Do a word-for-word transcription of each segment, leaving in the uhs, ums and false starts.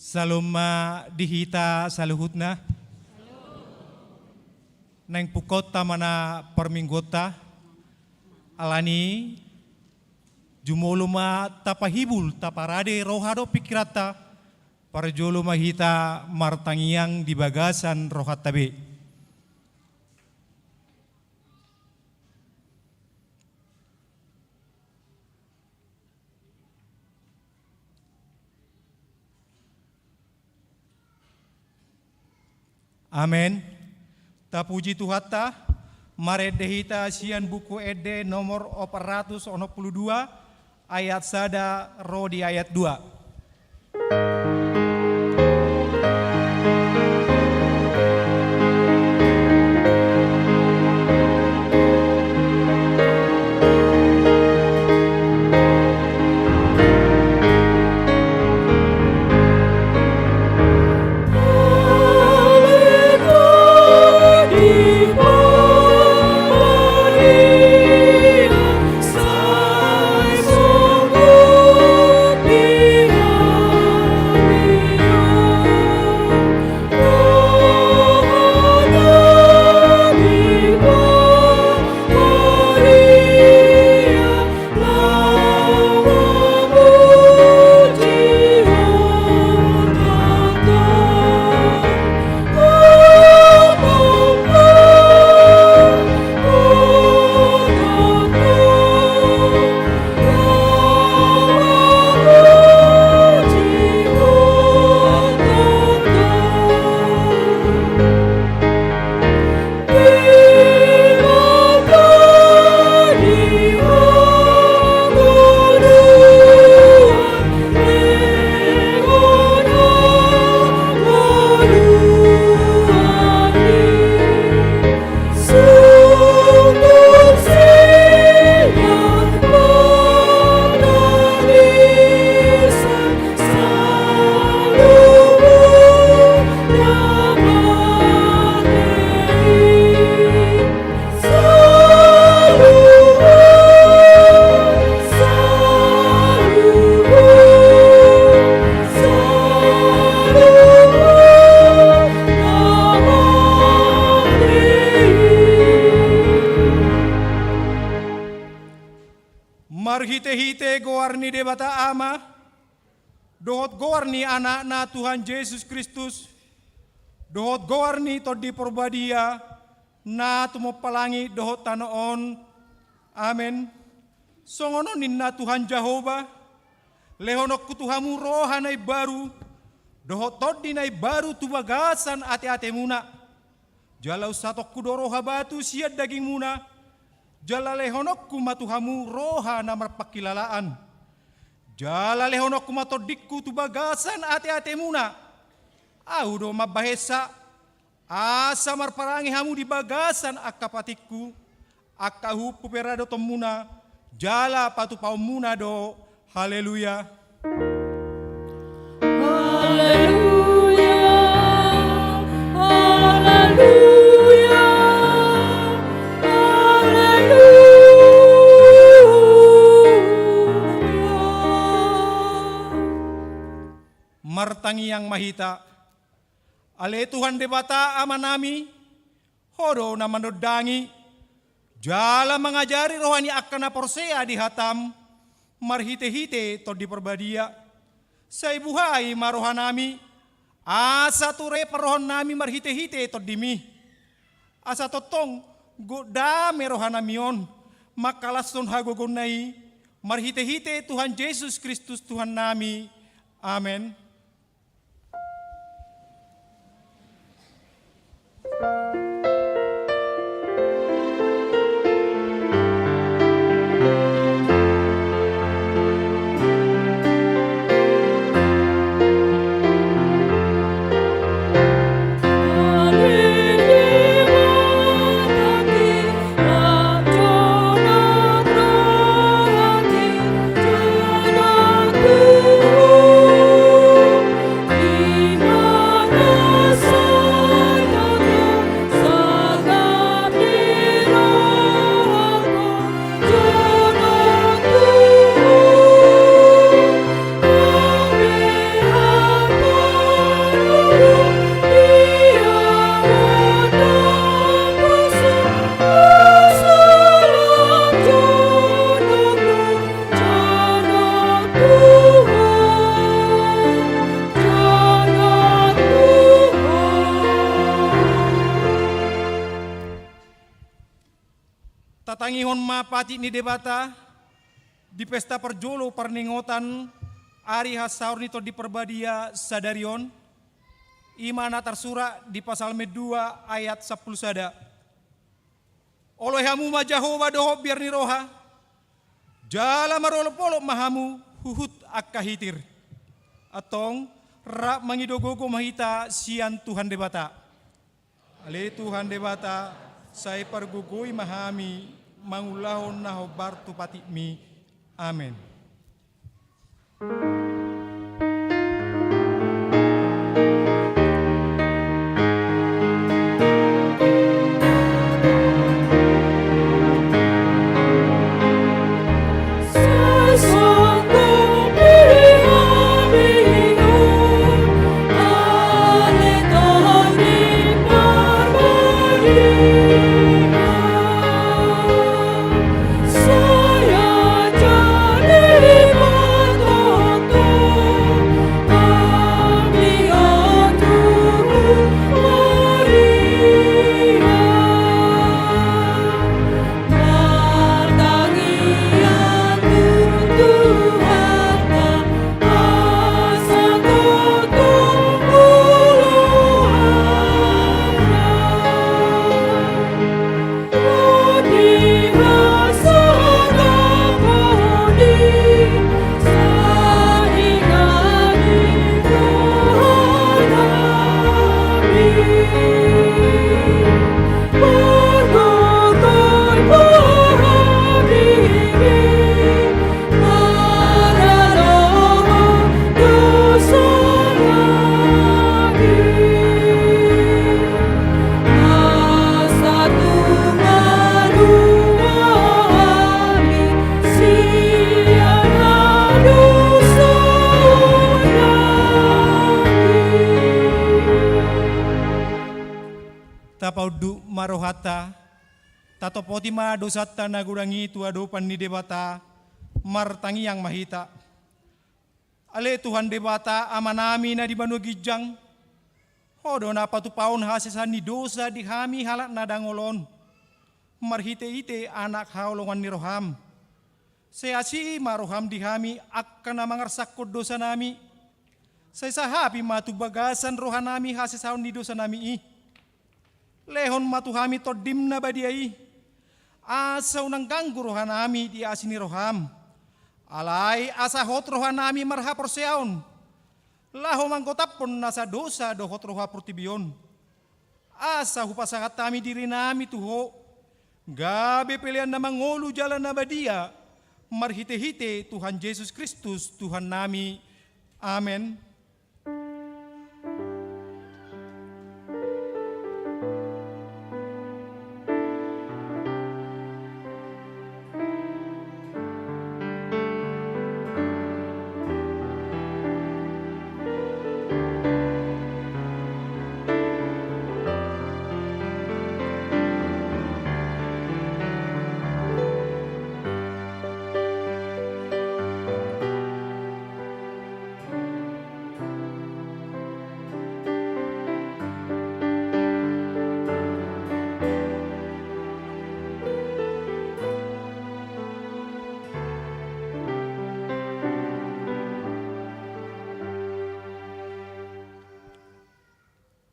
Syalom ma di hita saluhutna. Naeng pungkaonta ma na parmingguonta. Alani jumolo ma tapahibul, taparade roha dohot pingkiranta. Parjolo ma hita martangiang di bagasan rohanta be. Amen. Tapuji Tuhanta. Marende hita sian Buku Ende nomor opat ratus onom pulu dua, ayat sada ro di ayat dua. Marhitehite goar ni Debata Ama, dohot goar ni Anakna Tuhan Jesus Kristus, dohot goar ni Tondi Porbadia, na tumompa langit dohot tano on. Amen. Songon on ninna Tuhan Jahowa, lehononku tu hamu roha na imbaru, dohot tondi na imbaru tu bagasan ateatemuna. Jala unsatongku do roha batu sian dagingmuna, jala lehononku ma tu hamu roha na marpangkilalaan. Jala lehononku ma tondingku tu bagasan ateatemuna. Ahu do mambahensa, asa marparange hamu di bagasan angka patikku, angka uhumhu pe radotonmuna, jala patupaonmuna do. Haleluya. Haleluya. Haleluya. Haleluya. Martangiang ma hita. Ale Tuhan Debata Amanami, Ho do na manondangi, jala mangajari roha ni angka na porsea di hataM, marhitehite Tondi Porbadia. Sai buhai ma rohanami, asa ture parrohaonnami marhitehite TondiMi. Asa tongtong gok dame rohanami on, mangkalashon hagogoonna i, marhitehite Tuhan Jesus Kristus Tuhannami. Amen. On ma patik ni Debata di pesta parjolo parningotan ari hasaor ni Tondi Parbadia sadari on, i ma na tarsurat di Psalmen dua ayat sampulu sada. Oloi hamu ma Jahowa dohot biar ni roha, jala marolopolop ma hamu huhut angka hitir. Antong, rap mangido gogo ma hita sian Tuhan Debata. Ale Tuhan Debata, sai pargogoi ma hami mangulahon na hombar tu patikmi. Amen. Tapaunduk ma rohanta, tatopoti ma dosanta na godang i tu adopan ni Debata, martangiang ma hita. Ale Tuhan Debata, Amanami na di banua ginjang, Ho do na patupahon hasesaan ni dosa di hami halak na dangol on, marhitehite Anak haholongan ni roham. Sai asi ma roham di hami angka na mangarsakhon dosanami. Sai sahapi ma tu bagasan rohanami hasesaan ni dosanami i. Lehon ma tu hami Tondim na badia i, asa unang ganggu rohanami di asi ni roham. Alai asa hot rohanami marhaporseaon, laho manggotaphon nasa dosa dohot roha portibi on. Asa hupasahat hami dirinami tu Ho, gabe pelean na mangolu jala na badia, marhitehite Tuhan Jesus Kristus Tuhannami. Amen.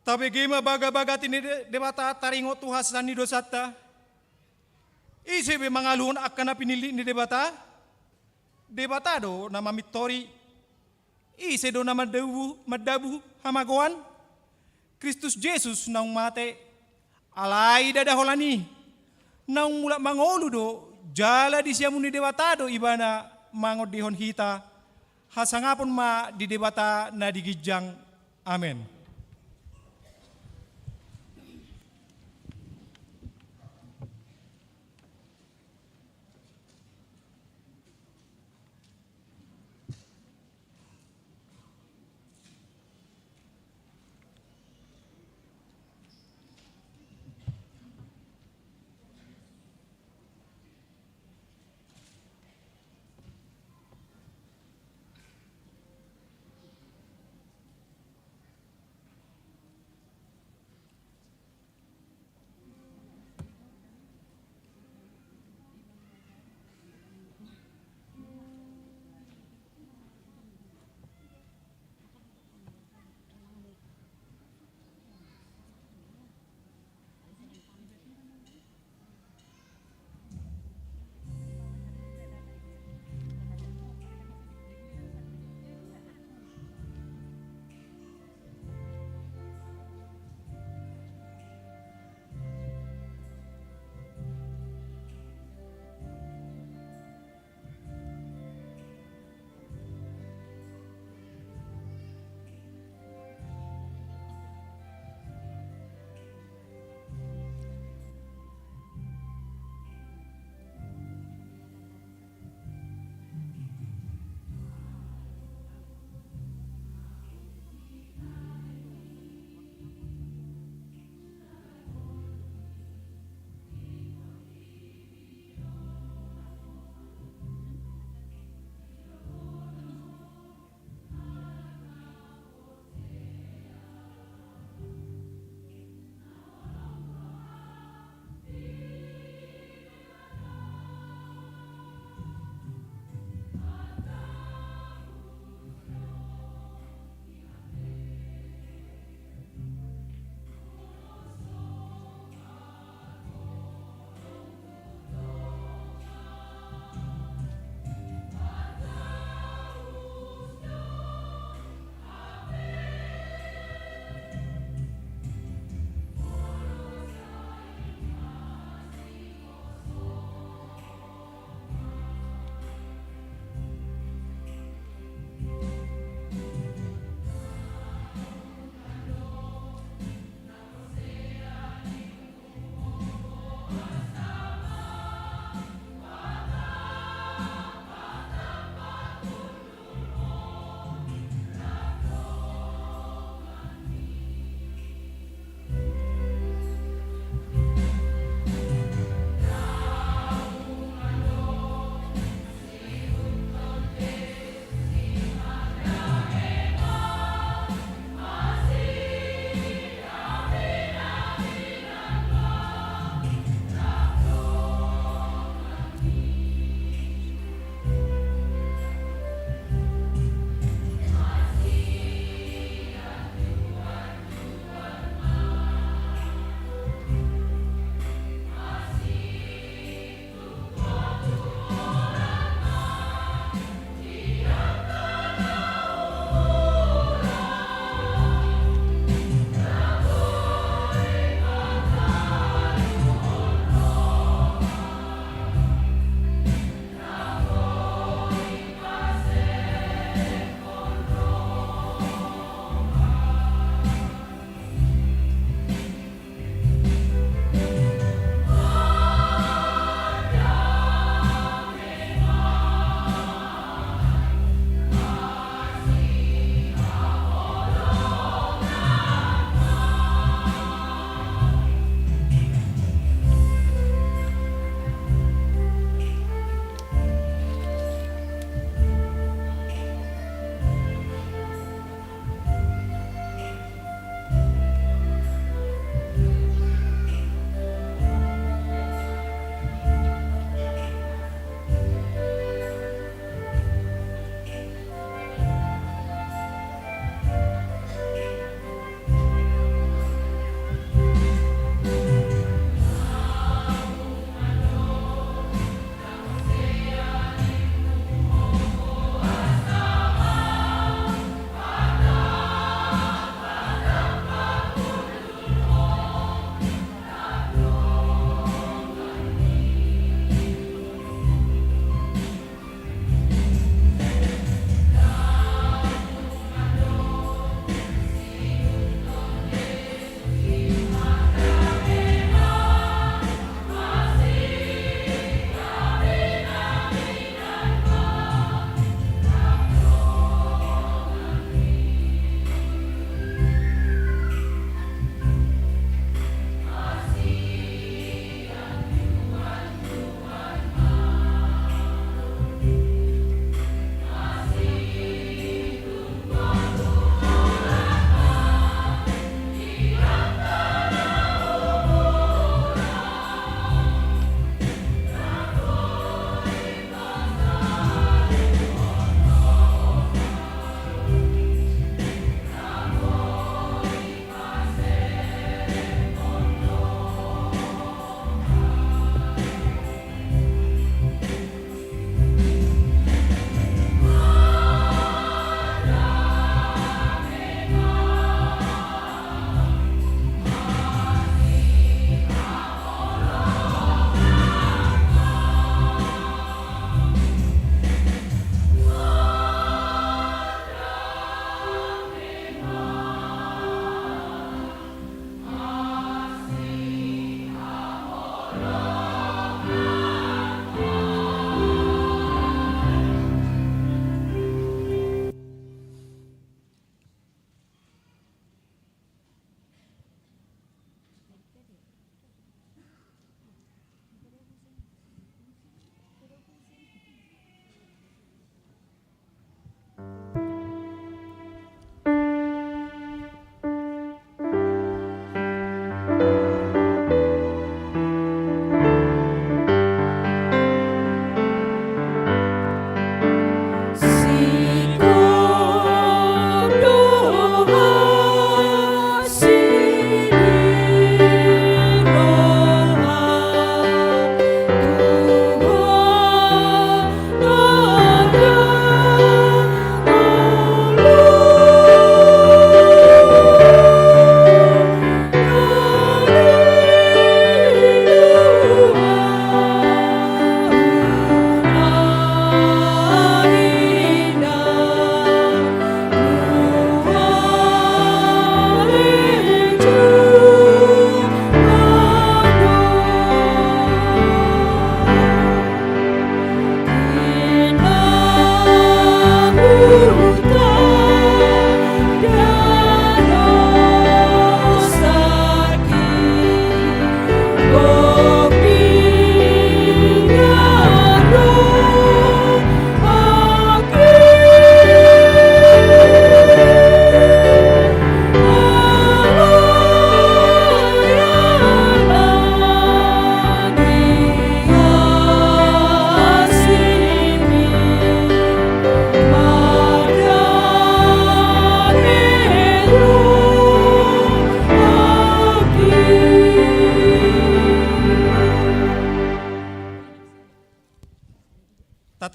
Tabege ma bagabaga ni De-, Debata taringot tu hasesaan ni dosanta. Ise be mangaluhon angka na pinillit ni Debata? Debata do na mamintori. Ise do na mandabu, mandabu hamagoan? Kristus Jesus naung mate. Alai ndada holan i, naung mulak mangolu do, jala di siamun ni Debata do Ibana mangondihon hita. Hasangapon ma di Debata na di ginjang. Amen.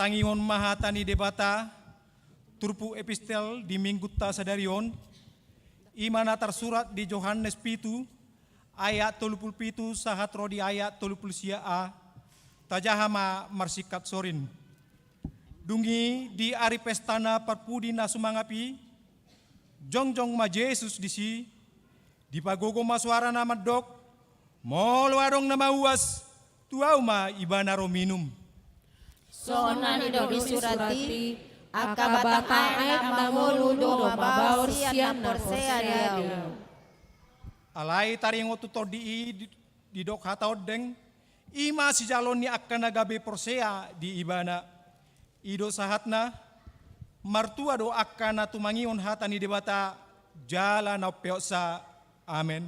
Tangihon ma hata ni Debata, turpuk epistel di minggunta sadari on, i ma na tarsurat di Johannes pitu, ayat tolu pulu pitu sahat ro di ayat tolu pulu sia a, tajaha ma marsingkat sorin. Dung i di ari pestana parpudi na sumangap i, jongjong ma Jesus disi, dipagogo ma suarana mandok, molo adong na mauas, tu ahu ma ibana ro minum. Songon na nidok ni surat i, angka batang aek na mangolu do mabaor sian na porsea di ahu. Alai taringot tu tondi i di, didok hata ondeng, i ma sijalo ni angka na gabe porsea di ibana. I do sahatna, martua do angka na tumangihon hata ni Debata, jala na umpeopsa. Amen.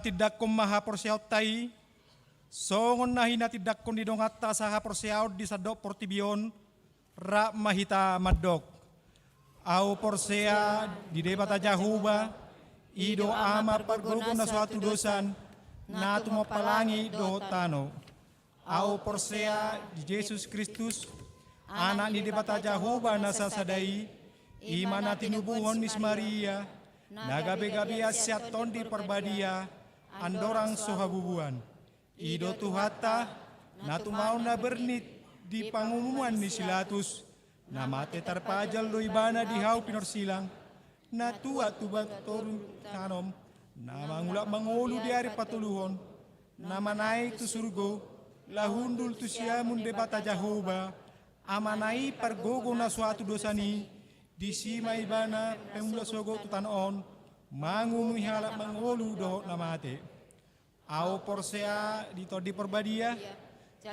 Tindanghon ma haporseaonta i, songon na hinatindangkon ni donganta sahaporseaon di sandok portibi on, rap ma hita mandok. Ahu porsea di Debata Jahowa, i do Ama pargogo na so hatudosan, na tumompa langit dohot tano. Ahu porsea di Jesus Kristus, Anak ni Debata Jahowa na sasada i, i ma na tinubuhon ni si Maria, na gabe-gabean sian Tondi Parbadia, andorang so habubuan. I do Tuhanta, na tumaon na bernit di panguhuman ni si Pilatus, na mate tarpajal do ibana di hau pinorsilang, na tuat tu batu toru tanom, na mangulak mangolu di ari patoluhon, na manaek tu surgo, laho hundul tu siamun Debata Jahowa, Amana i pargogo na so hatudosan i, disi ma ibana pangula sogot tu tano on, manguhumi halak mangolu dohot na mate. Ahu porsea di Tondi Parbadia,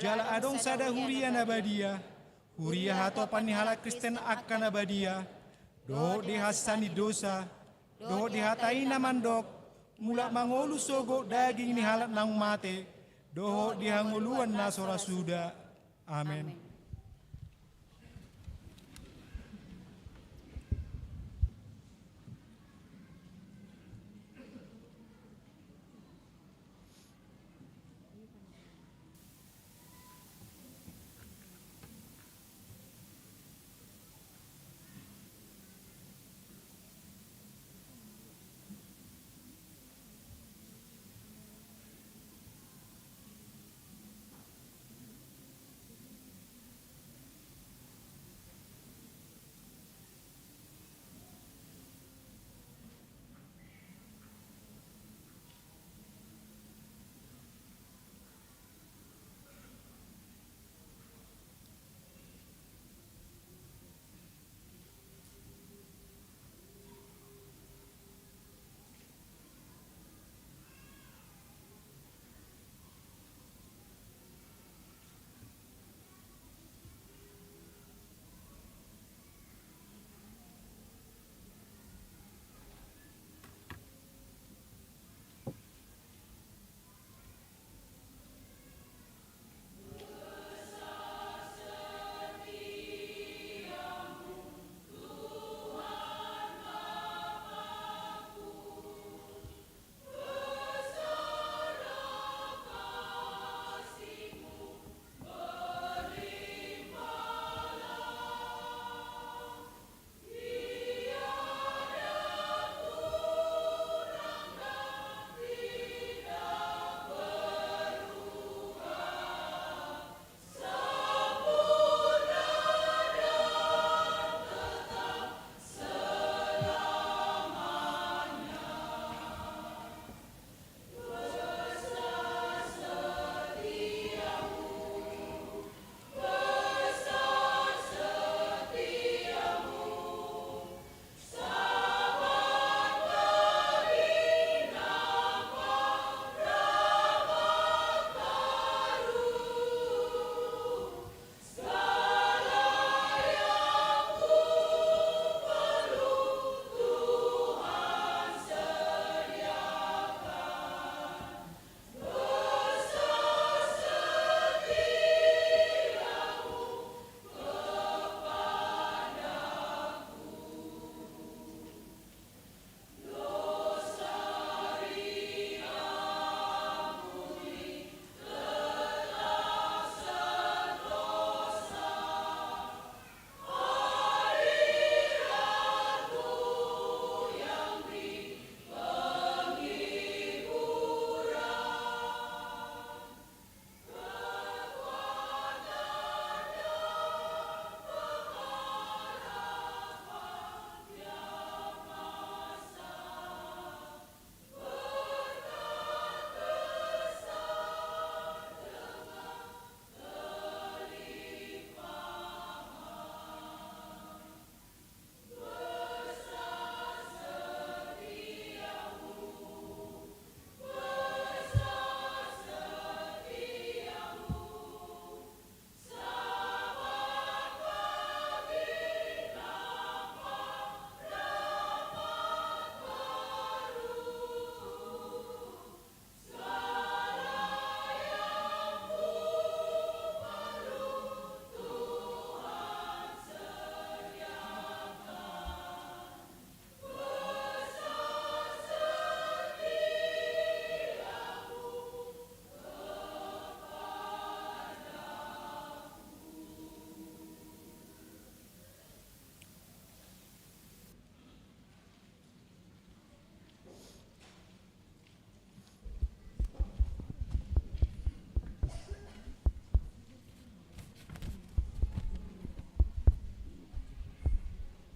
jala adong sada huria na badia, huria hatopan ni halak Kristen angka na badia, dohot di hasesaan ni dosa, dohot di hata i na mandok, mulak mangolu sogot daging ni halak naung mate, dohot di hangoluan na so ra suda. Amen.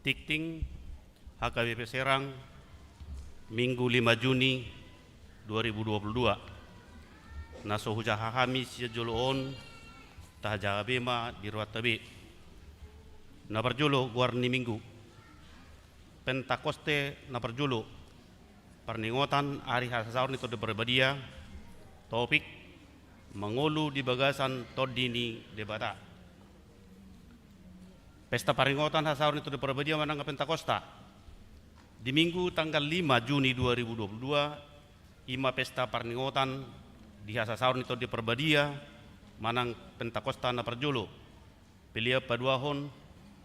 Tingting, H K B P Serang, Minggu lima Juni dua ribu dua puluh dua. Na so hujaha hami sian jolo on, tajaha be ma di rohanta be. Na parjolo, goar ni Minggu. Pentakoste na parjolo, parningotan ari hasasaor ni Tondi Parbadia. Topik: mangolu di bagasan Tondi ni Debata. Pesta parningotan hasasaor ni Tondi Parbadia manang Pentakosta. Di Minggu tanggal lima Juni dua ribu dua puluh dua, i ma pesta parningotan di hasasaor ni Tondi Parbadia manang Pentakosta na parjolo, pelean paduahon,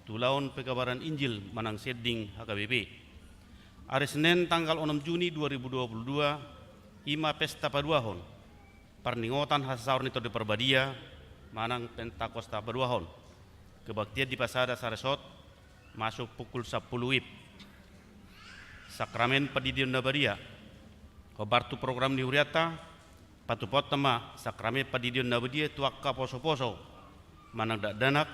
tu ulaon pekabaran Injil manang sending H K B P. Ari Senin tanggal onom Juni dua ribu dua puluh dua, i ma pesta paduahon, parningotan hasasaor ni Tondi Parbadia manang Pentakosta paduahon. Kebaktian dipasada saresot, masuk pukul sampulu WIB. Sakramen Pandidion na Badia. Hombar tu program ni hurianta, patupahon ma sakramen Pandidion na Badia tu angka posoposo manang dakdanak,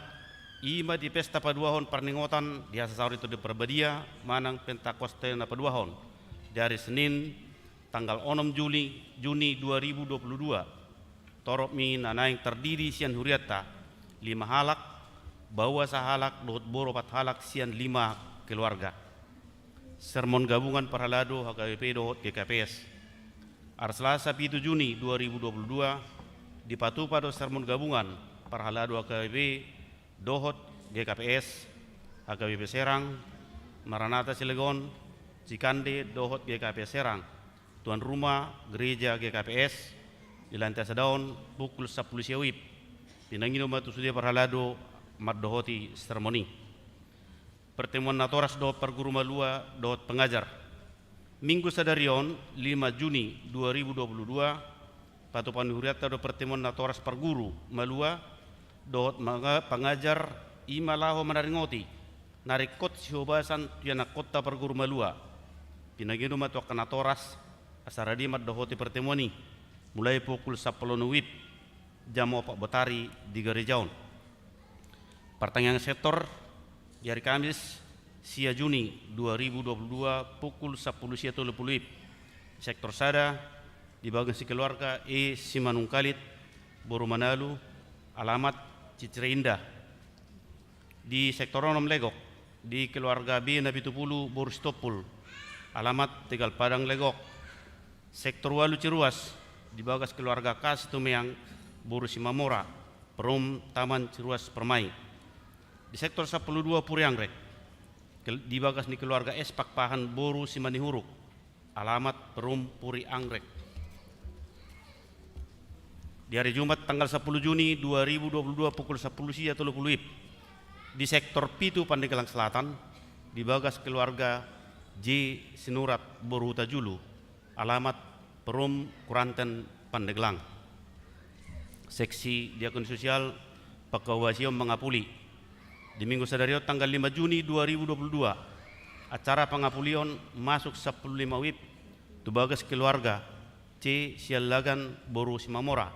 i ma di pesta paduahon parningotan di hasasaor ni Tondi Parbadia manang Pentakoste na paduahon, di ari Senin tanggal onom Juli, Juni dua ribu dua puluh dua. Torop ni na naeng tardidi sian hurianta, lima halak, baoa sahalak dohot boru opat halak sian lima keluarga. Sermon gabungan parhalado H K B P dohot G K P S. Ari Selasa pitu Juni dua ribu dua puluh dua, dipatupa do sermon gabungan parhalado H K B P dohot G K P S, H K B P Serang, Maranatha Cilegon, Cikande dohot G K P S Serang, tuan rumah gereja G K P S, di lantai sada on, pukul sampulu sia WIB. Pinangido ma tu sude parhalado mandohoti sermon i. Pertemuan natoras dohot parguru malua dohot pengajar. Minggu sadari on, lima Juni dua ribu dua puluh dua, patupa ni hurianta do pertemuan natoras parguru malua dohot manga-, pengajar, i ma laho manaringoti na ringkot sihobasan tu ianakkonta parguru malua. Pinangido ma tu angka natoras asa rade mandohoti pertemuan i, mulai pukul sampulu onom WIB, jam opat botari di gareja on. Partangiangan sektor di ari Kamis, sia Juni dua ribu dua puluh dua, pukul sampulu sia tolu pulu WIB. Sektor sada, di bagas ni keluarga E Simanungkalit, boru Manalu, alamat Cicire Indah. Di sektor onom Legok, di keluarga B na pitu pulu, boru Sitompul, alamat Tegal Padang Legok. Sektor ualu Ciruas, di bagas keluarga K Situmeang, boru Simamora, Perum Taman Ciruas Permai. Di sektor sampulu dua Puri Anggrek, kel-, di bagas ni keluarga S Pakpahan, boru Simanihuruk, alamat Perum Puri Anggrek. Di hari Jumat tanggal sampulu Juni dua ribu dua puluh dua, pukul sampulu sia tolu pulu WIB, di sektor pitu Pandeglang Selatan, di bagas keluarga J Sinurat, boru Hutajulu, alamat Perum Kuranten Pandeglang. Seksi diakoni sosial, pangkobasion mangapuli. Di Minggu sadari on tanggal lima Juni dua ribu dua puluh dua, acara pangapulion masuk sampulu lima WIB tu bagas keluarga C Siallagan, boru Simamora,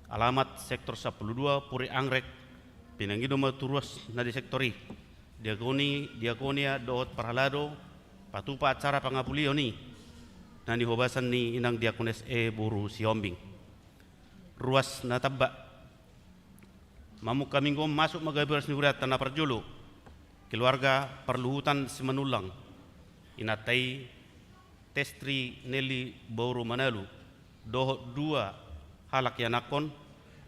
alamat sektor sampulu dua Puri Anggrek. Pinangido ma tu ruas na di sektor i, diakoni, diakonia dohot parhalado, patupa acara pangapulion i na nihobasan ni inang diakones E, boru Sihombing. Ruas na tamba. Mamungka Minggu on masuk ma gabe ruas ni hurianta. Na parjolo, keluarga Parluhutan Simanullang, inanta i Testri Nelly, boru Manalu, dohot dua halak ianakkon,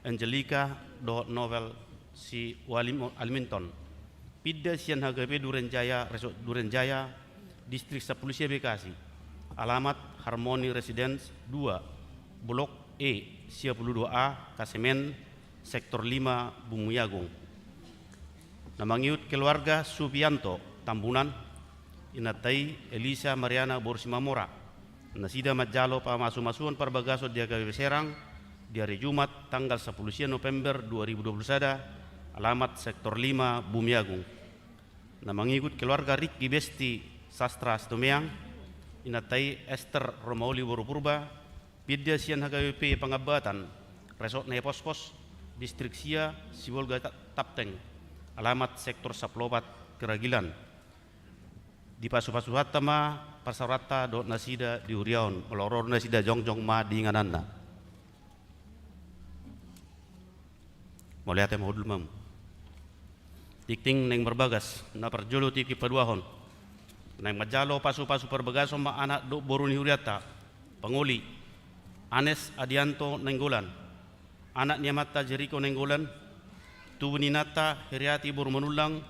Angelika dohot Novel Siwalimo-, Aliminton. Pinda sian H K B P Duren Jaya, Resort Duren Jaya, Distrik sampulu sia Bekasi. Alamat Harmony Residence dua, Blok E, sia pulu dua A, Kasemen, Sektor lima, Bumiagung. Na mangihut keluarga Supianto, Tambunan, inanta i Elisa Mariana, boru Simamora. Nasida manjalo pamasumasuon parbagason di H K B P Serang di ari Jumat tanggal sampulu sia November dua ribu dua puluh sada, alamat Sektor lima, Bumiagung. Na mangihut keluarga Rikki Besti Sastra Situmeang, inanta i Ester Romauli, boru Purba, pinda sian H K B P Pangambatan, Resort Nepospos, Distrik sia, Sibolga Ta-, Tapteng, alamat Sektor sampulu opat, Keragilan. Dipasupasu Tuhanta ma parsaoranta dohot nasida di huria on, molo ro nasida jongjong ma di ingananna. Mauliate ma hundul ma hamu. Tingting naeng marbagas, na parjolo tingki paduahon. Naeng manjalo pasupasu parbagason ma anak dohot boru ni hurianta. Pangoli, Anes Adianto Nainggolan. Anak ni amanta Jeriko Nainggolan, tubu ni inanta Heriati boru Manullang,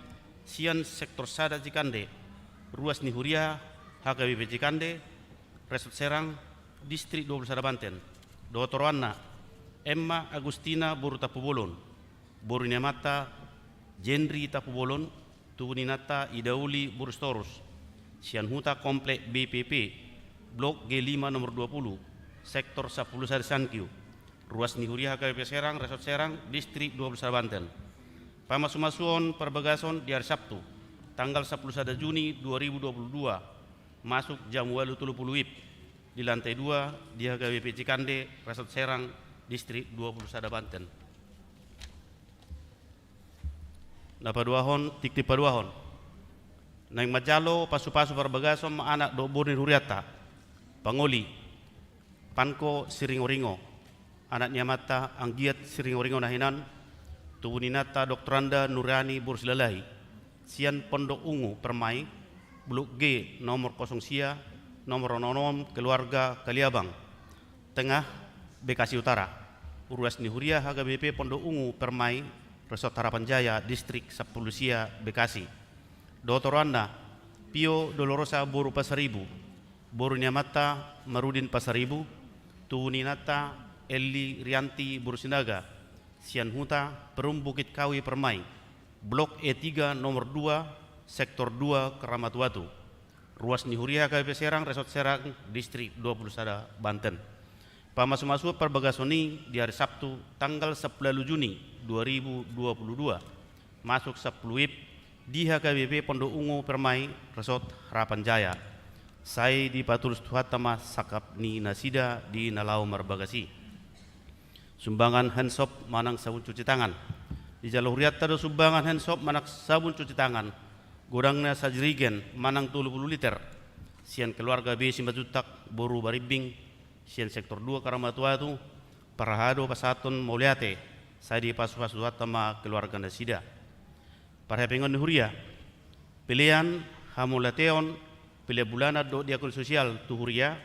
sian sektor sada Cikande, ruas ni huria H K B P Cikande, Resort Serang, Distrik dua puluh sada Banten. Dohot oroanna, Emma Agustina boru Tampubolon, boru ni amanta Jenri Tampubolon, tubu ni inanta Idauli boru Sitorus, sian huta Komplek B P P, Blok G lima nomor dua puluh, sektor sampulu sada Sankyu, ruas ni huria H K B P Serang, Resort Serang, Distrik dua puluh sada Banten. Pamasumasuon parbagason di ari Sabtu, tanggal sampulu sada Juni dua ribu dua puluh dua, masuk jam ualu tolu pulu WIB, di lantai dua, di H K B P Cikande, Resort Serang, Distrik dua puluh sada Banten. Na paduahon, tingting paduahon. Naeng manjalo pasupasu parbagason ma anak dohot boru ni hurianta. Pangoli, Panko Siringoringo. Anak ni amanta Anggiat Siringoringo na hinan, tubu ni inanta Doktoranda Nurani boru Silalahi, sian Pondok Ungu Permai, Blok G nomor kosong sia, nomor onom onom, keluarga Kaliabang Tengah, Bekasi Utara, ruas ni huria H K B P Pondok Ungu Permai, Resort Harapan Jaya, Distrik sampulu sia Bekasi. Dohot oroanna, Pio Dolorosa boru Pasaribu, boru ni amanta Marudin Pasaribu, tubu ni inanta Elli Rianti boru Sinaga, sian huta Perum Bukit Kawi Permai, Blok E tiga nomor dua, Sektor dua, Kramatuatu. Ruas ni huria H K B P Serang, Resort Serang, Distrik dua puluh sada Banten. Pamasumasuon parbagason i di ari Sabtu, tanggal sampulu ualu Juni dua ribu dua puluh dua, masuk sampulu WIB, di H K B P Pondok Ungu Permai, Resort Harapan Jaya. Sai dipatulus Tuhanta ma sangkap ni nasida di na laho marbagas i. Sumbangan hand soap manang sabun cuci tangan. Dijalo hurianta do sumbangan hand soap manang sabun cuci tangan, godangna sajerigen manang tolu pulu liter, sian keluarga B Simanjuntak boru Barimbing, sian Sektor dua Kramatuatu. Parhalado pasahathon mauliate, sai dipasupasu Tuhanta ma keluarga nasida. Parhepengon ni huria. Pelean hamauliateon, pelean bulanan dohot diakon sosial tu huria,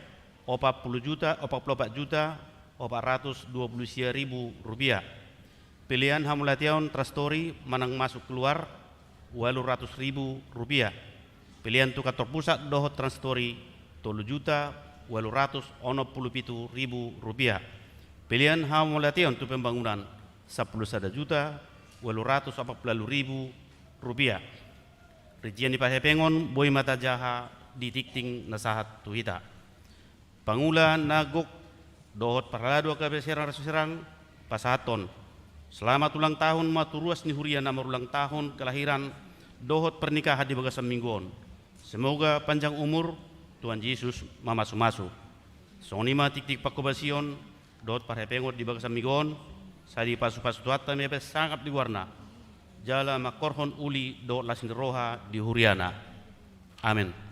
opat pulu juta, opat pulu opat juta opat ratus dua pulu sia ribu rupiah. Pelean hamauliateon trastori manang masuk keluar, ualu ratus ribu rupiah. Pelean tu kantor pusat dohot trastori, tolu juta ualu ratus onom pulu pitu ribu rupiah. Pelean hamauliateon tu pembangunan, sampulu sada juta ualu ratus opat pulu ualu ribu rupiah. Rincian ni parhepengon boi ma tajaha di tingting na sahat tu hita. Pangula na gok dohot parhalado H K B P Serang, Resort Serang, pasahathon selamat ulang tahun ma tu ruas ni huria na marulang tahun kelahiran dohot pernikahan di bagasan minggu on. Semoga panjang umur, Tuhan Jesus mamasumasu. Songon i ma tingting panghobasion dohot parhepengon di bagasan minggu on, sai dipasupasu Tuhanta ma i pe sangkap di goarna, jala mangkorhon uli dohot las ni roha di huriana. Amen.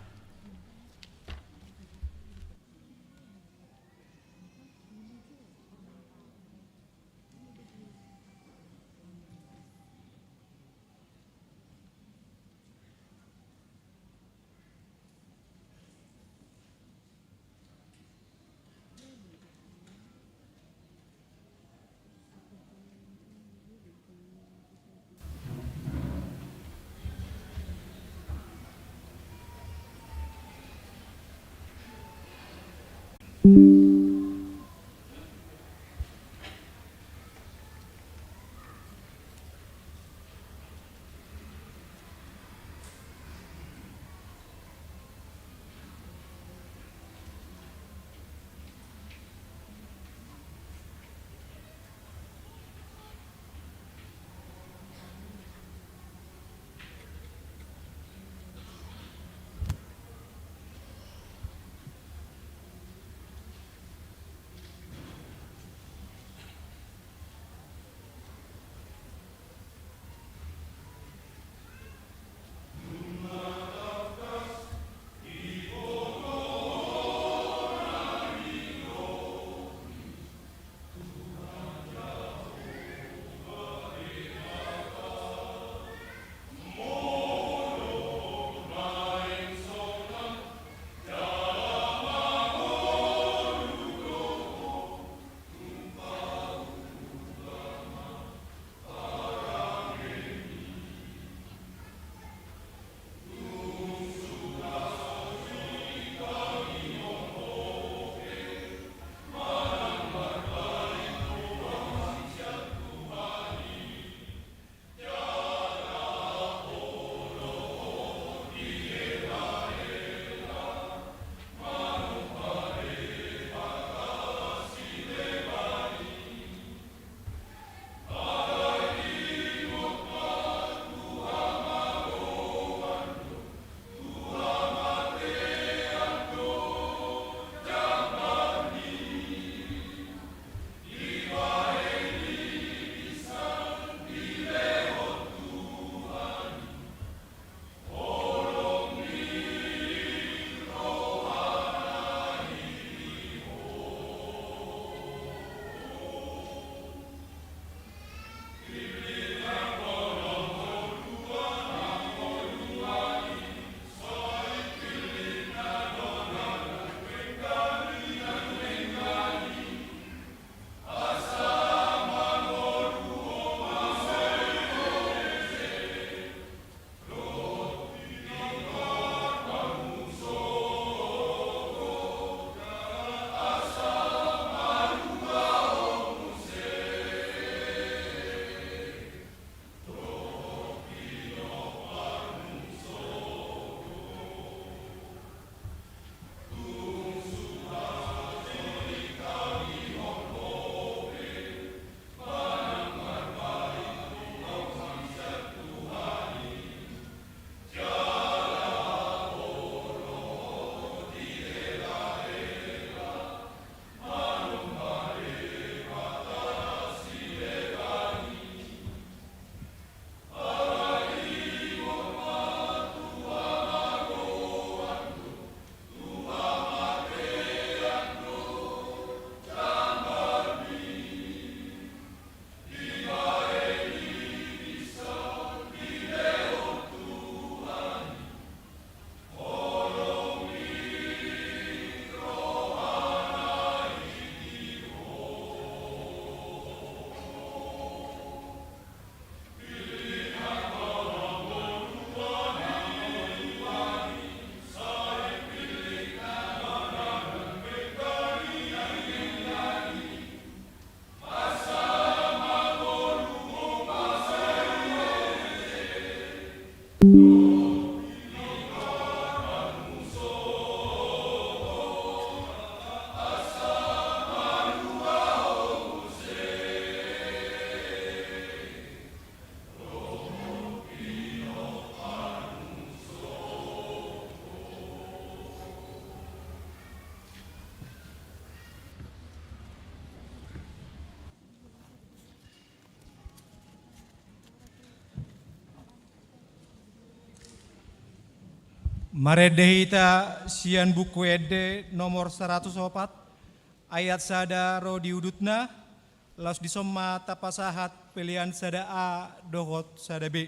Marende hita sian Buku Ende nomor saratus opat, ayat sada ro di udutna, laos dison ma tapasahat pelean sada A dohot sada B.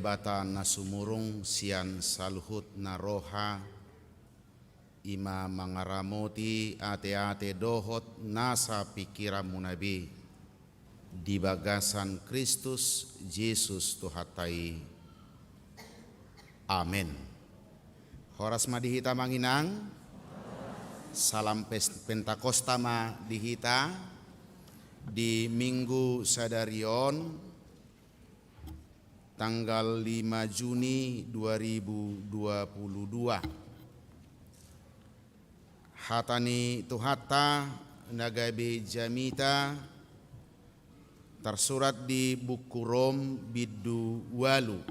Debata na sumurung sian saluhut na roha, i ma mangaramoti ate-ate dohot nasa pingkiranmuna be, di bagasan Kristus Jesus Tuhanta i. Amen. Horas ma di hita manginang. Salam pes-, Pentakosta ma di hita di Minggu sadari on, tanggal lima Juni dua ribu dua puluh dua. Hata ni Tuhanta na gabe jamita tarsurat di buku Rom bindu ualu,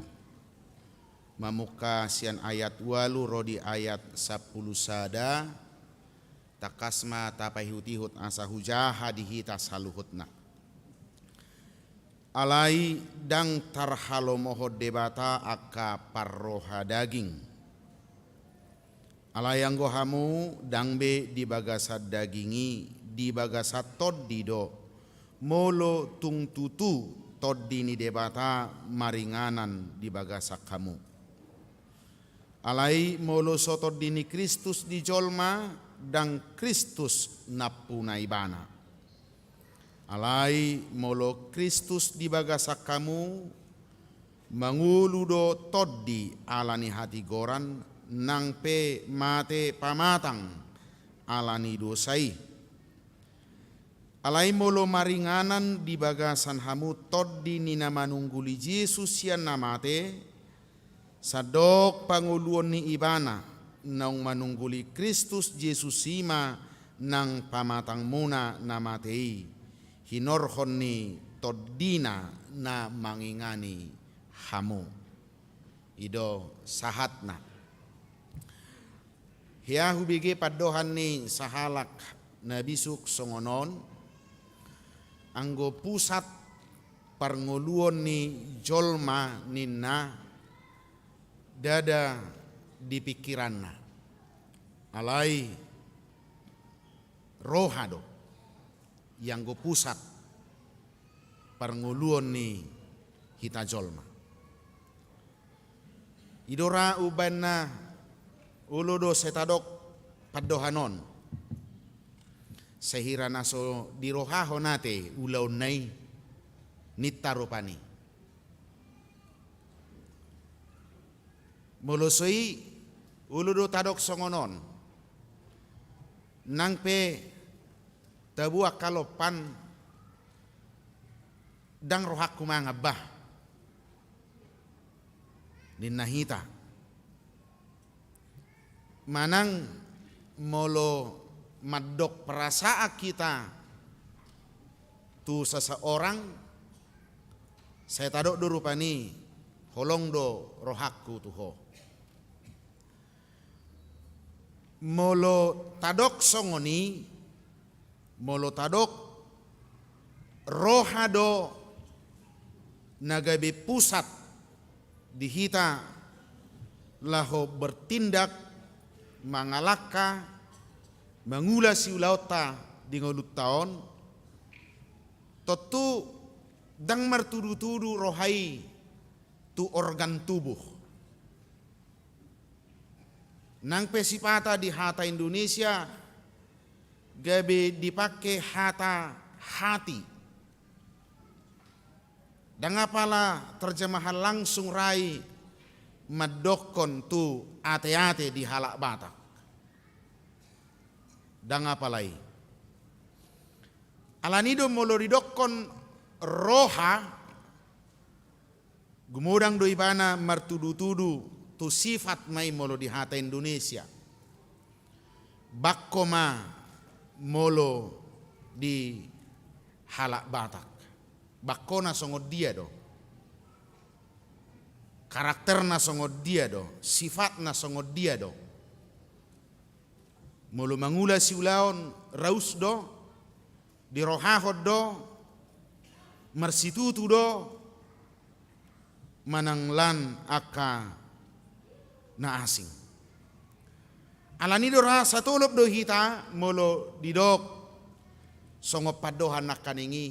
mamungka sian ayat ualu ro di ayat sampulu sada. Tangkas ma tapaihut-ihut asa hujaha di hita saluhutna. Alai ndang tarhalomohon Debata angka parroha daging. Alai anggo hamu ndang be di bagasan daging i, di bagasan Tondi do, molo tung tutu Tondi ni Debata maringanan di bagasan hamu. Alai molo so Tondi ni Kristus di jolma, ndang Kristus nampuna ibana. Alai molo Kristus di bagasan hamu, mangolu do Tondi ala ni hatigoran, nang pe mate pamatang ala ni dosa i. Alai molo maringanan di bagasan hamu Tondi ni na manungguli Jesus sian na mate, sandok pangoluon ni ibana naung manungguli Kristus Jesus i ma nang pamatangmuna na mate i, hinorhon ni Tondina na mangingani hamu. I do sahatna. Hea hubege pandohan ni sahalak na bisuk songon on, anggo pusat parngoluon ni jolma ninna ndada di pingkiranna. Alai roha do i anggo pusat parngoluon ni hita jolma. I do ra umbahen na olo do sai tadok pandohan on, sai hira na so dirohahon ate ulaonna i, ninta rupani. Molo so i, olo do tadok songon on. Nang pe tabo angka lompan, ndang rohangku mangan bah, ninna hita. Manang molo mandok perasaan hita tu seseorang, sai tadok do rupani, holong do rohangku tu ho. Molo tadok songon i, molo tadok roha do na gabe pusat di hita laho bertindak, mangalangka, mangula siulaonta di ngolunta on, tontu ndang martudu-tudu roha i tu organ tubuh. Nang pe sipata di hata Indonesia gabe dipake hata hati. Ndang apala terjemahan langsung ra i mandokkon tu ate-ate di halak Batak. Ndang apala i. Alani do molo didokkon roha, gumodang do ibana martudu-tudu tu sifat ma i molo di hata Indonesia. Bangko ma molo di halak Batak. Bangkona songon dia do? Karakterna songon dia do? Sifatna songon dia do? Molo mangula siulaon, raus do, dirohahon do, marsitutu do, manang lan angka na asing. Alani do ra satolop do hita molo didok songon pandohan nangkaning i.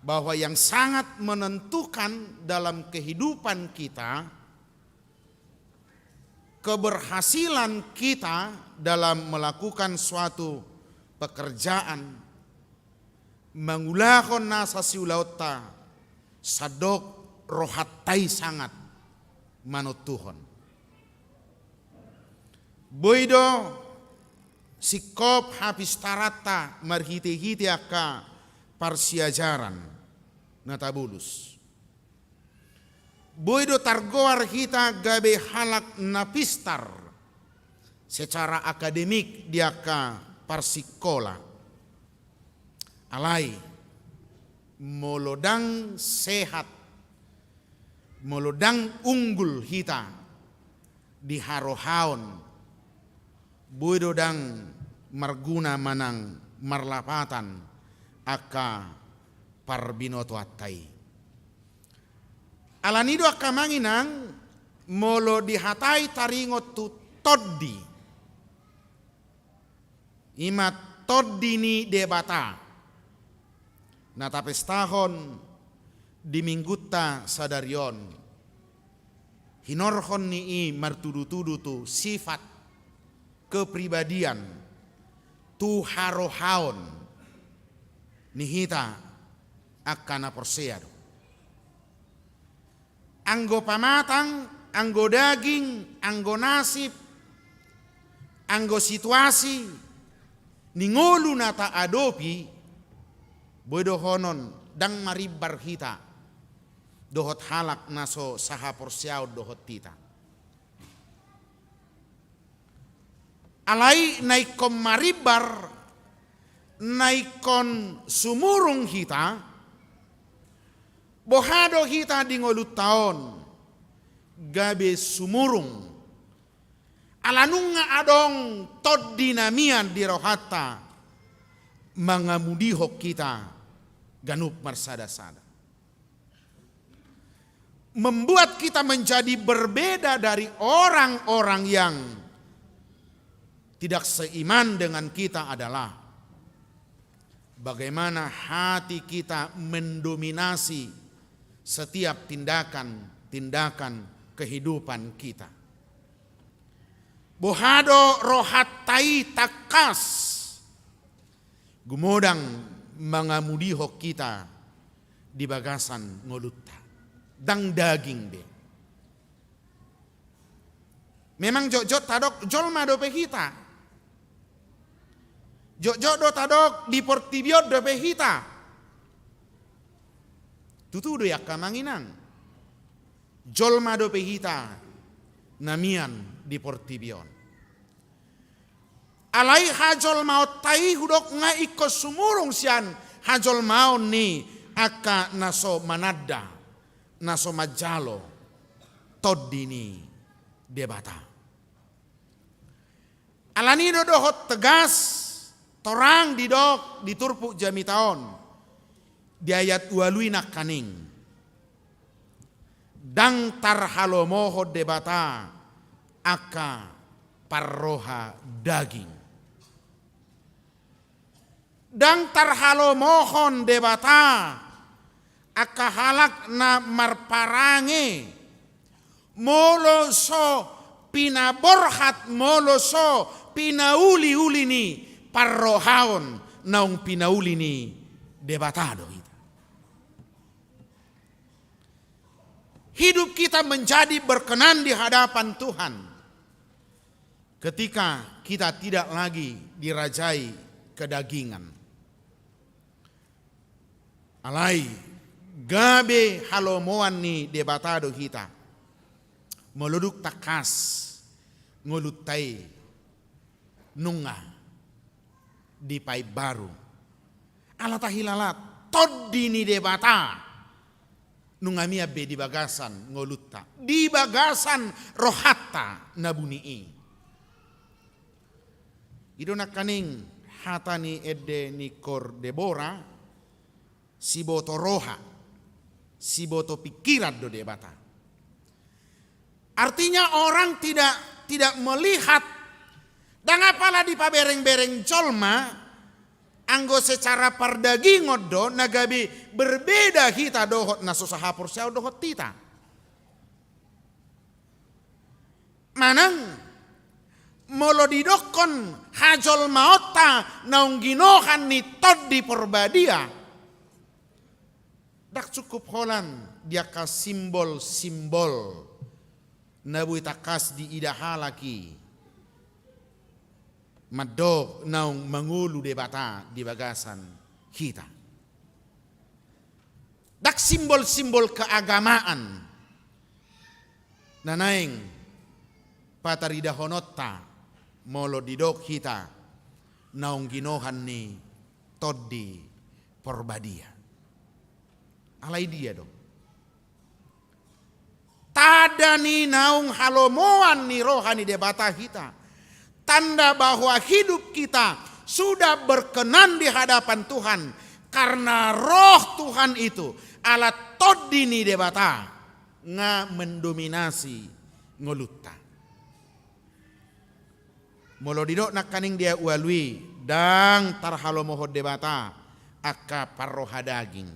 bahwa yang sangat menentukan dalam kehidupan kita, keberhasilan kita dalam melakukan suatu pekerjaan, mangulahon nasa siulaonta, sandok rohanta i sangat manontuhon. Boi do singkop hapistaranta marhite-hite angka parsiajaran na tabolus. Boi do targoar hita gabe halak na pistar secara akademik di angka parsingkola. Alai, molo ndang sehat, molo ndang unggul hita di harohaon, boi do ndang marguna manang marlapatan angka parbinotoanta i. Alani do angka amang inang, molo dihatai taringot tu tondi, i ma tondi ni Debata na tapestahon di minggunta sadari on, hinorhon ni i martudu-tudu tu sifat, kepribadian, tu harohaon ni hita angka na porsea do. Anggo pamatang, anggo daging, anggo nasib, anggo situasi ni ngolu na taadopi, boi dohonon ndang marimbar hita dohot halak na so sahaporseaon dohot hita. Alai na ingkon marimbar, na ingkon sumurung hita, boha do hita di ngolunta on gabe sumurung? Ala nunga adong tondi na mian di rohanta mangamudihon hita ganup marsada-sada, membuat kita menjadi berbeda dari orang-orang yang tidak seiman dengan kita adalah bagaimana hati kita mendominasi setiap tindakan-tindakan kehidupan kita. Boha do rohanta i tangkas gumodang mangamudihon hita di bagasan ngolunta, ndang daging be. Memang jotjot tadok jolma dope hita. Jotjot do tadok di portibi on dope hita. Tutu do i angka amang inang. Jolma dope hita na mian di portibi on. Alai hajolmaonta i hudok nga ingkon sumurung sian hajolmaon ni angka na so mananda, na so manjalo tondi ni Debata. Alani do dohot tegas, torang didok di turpuk jamita on di ayat ualu i nangkaning, ndang tarhalomohon Debata angka parroha daging. Ndang tarhalomohon Debata angka halak na marparange, molo so pinaborhat, molo so pinauli-uli ni parrohaon naung pinauli ni Debata do hita. Hidup kita menjadi berkenan di hadapan Tuhan ketika kita tidak lagi dirajai kedagingan. Alai gabe halomoan ni Debata do hita molo dung tangkas ngolunta i nunga dipaimbaru. Ala tahilala tondi ni Debata nunga mian be di bagasan ngolunta, di bagasan rohanta na buni i. I do nangkaning hata ni ende ni Kor Debora, siboto roha, siboto pingkiran do Debata. Artinya orang tidak, tidak melihat, ndang apala dipabereng-bereng jolma Anggo secara pardagingon do na gabe berbeda hita dohot na so sahaporseaon dohot hita. Manang molo didokkon hajolmaonta naung ginohan ni Tondi Porbadia, ndang cukup holan di angka simbol-simbol na boi tangkas diida halak i mandok naung mangolu Debata di bagasan hita. Ndang simbol-simbol keagamaan na naeng pataridahononta molo didok hita naung ginohan ni Tondi Porbadia. Alai dia do? Tanda ni naung halomoan ni roha ni Debata hita. Tanda bahwa hidup kita sudah berkenan di hadapan Tuhan, karena Roh Tuhan itu, ala Tondi ni Debata, nga mendominasi ngolunta. Molo didok nangkaning di ayat ualu i, ndang tarhalomohon Debata angka parroha daging.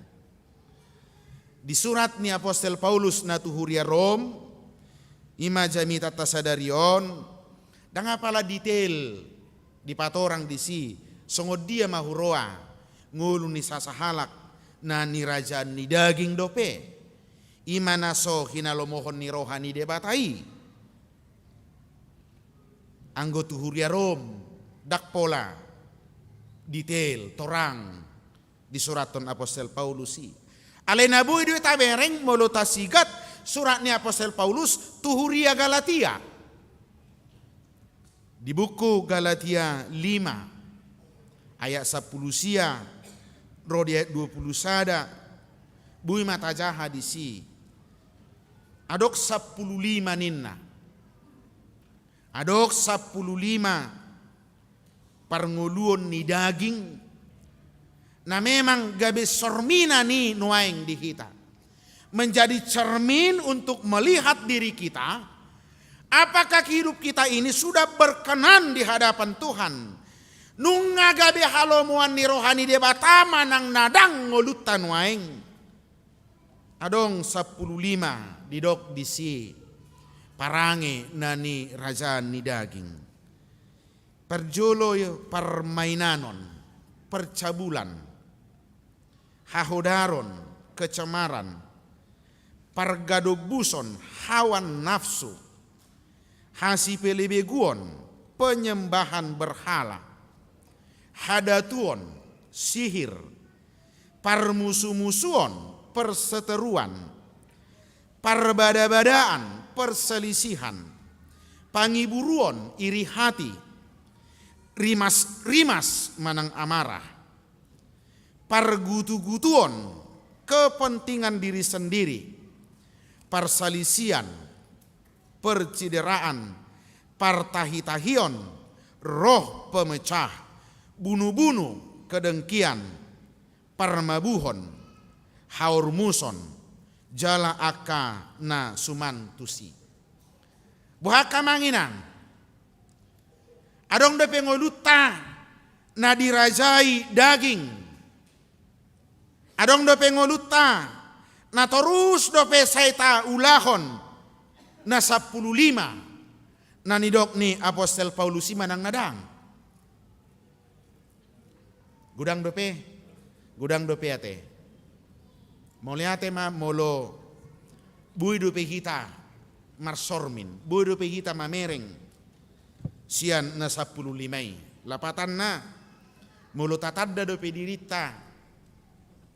Di surat ni apostel Paulus na tu huria Rom, i ma jamitanta sadari on, ndang apala detail dipatorang disi, songon dia ma huroa ngolu ni sasahalak na nirajaan ni daging dope, i ma na so hinalomohon ni roha ni Debata i. Anggo tu huria Rom, ndang pola detail, torang disurathon apostel Paulus i. Alai na boi do tabereng molo tasigat surat ni apostel Paulus tu huria Galatia. Di buku Galatia lima, ayat sampulu sia ro di ayat dua pulu sada, boi ma tajaha disi. Adong sampulu lima ninna. Adong sampulu lima parngoluon ni daging na memang gabe sorminan i nuaeng di hita. Menjadi cermin untuk melihat diri kita, apakah hidup kita ini sudah berkenan di hadapan Tuhan? Nunga gabe halomoan ni roha ni Debata manang na ndang ngolunta nuaeng? Adong sampulu lima didok disi parange na nirajaan ni daging. Parjolo parmainanon, percabulan, hahodaron, kecemaran, pargadombuson, hawa nafsu, hasipelebeguon, penyembahan berhala, hadatuon, sihir, parmusumusuon, perseteruan, parbadabadaan, perselisihan, pangiburuon, iri hati, rimas-rimas manang amarah, pargutugutuon, kepentingan diri sendiri, parsalisian, percideraan, partahitahion, roh pemecah, bunubunu, kedengkian, parmabuhon, haormuson, jala angka na suman tusi. Boha angka amang inang? Adong dope ngolunta na dirajai daging. Adong dope ngolunta na torus dope sai taulahon na sampulu lima na nidok ni apostel Paulus i manang na ndang? Godang dope? Godang dope ate. Mauliate ma molo boi dope hita marsormin, boi dope hita mamereng sian na sampulu lima i. Lapatanna, molo tatanda dope dirinta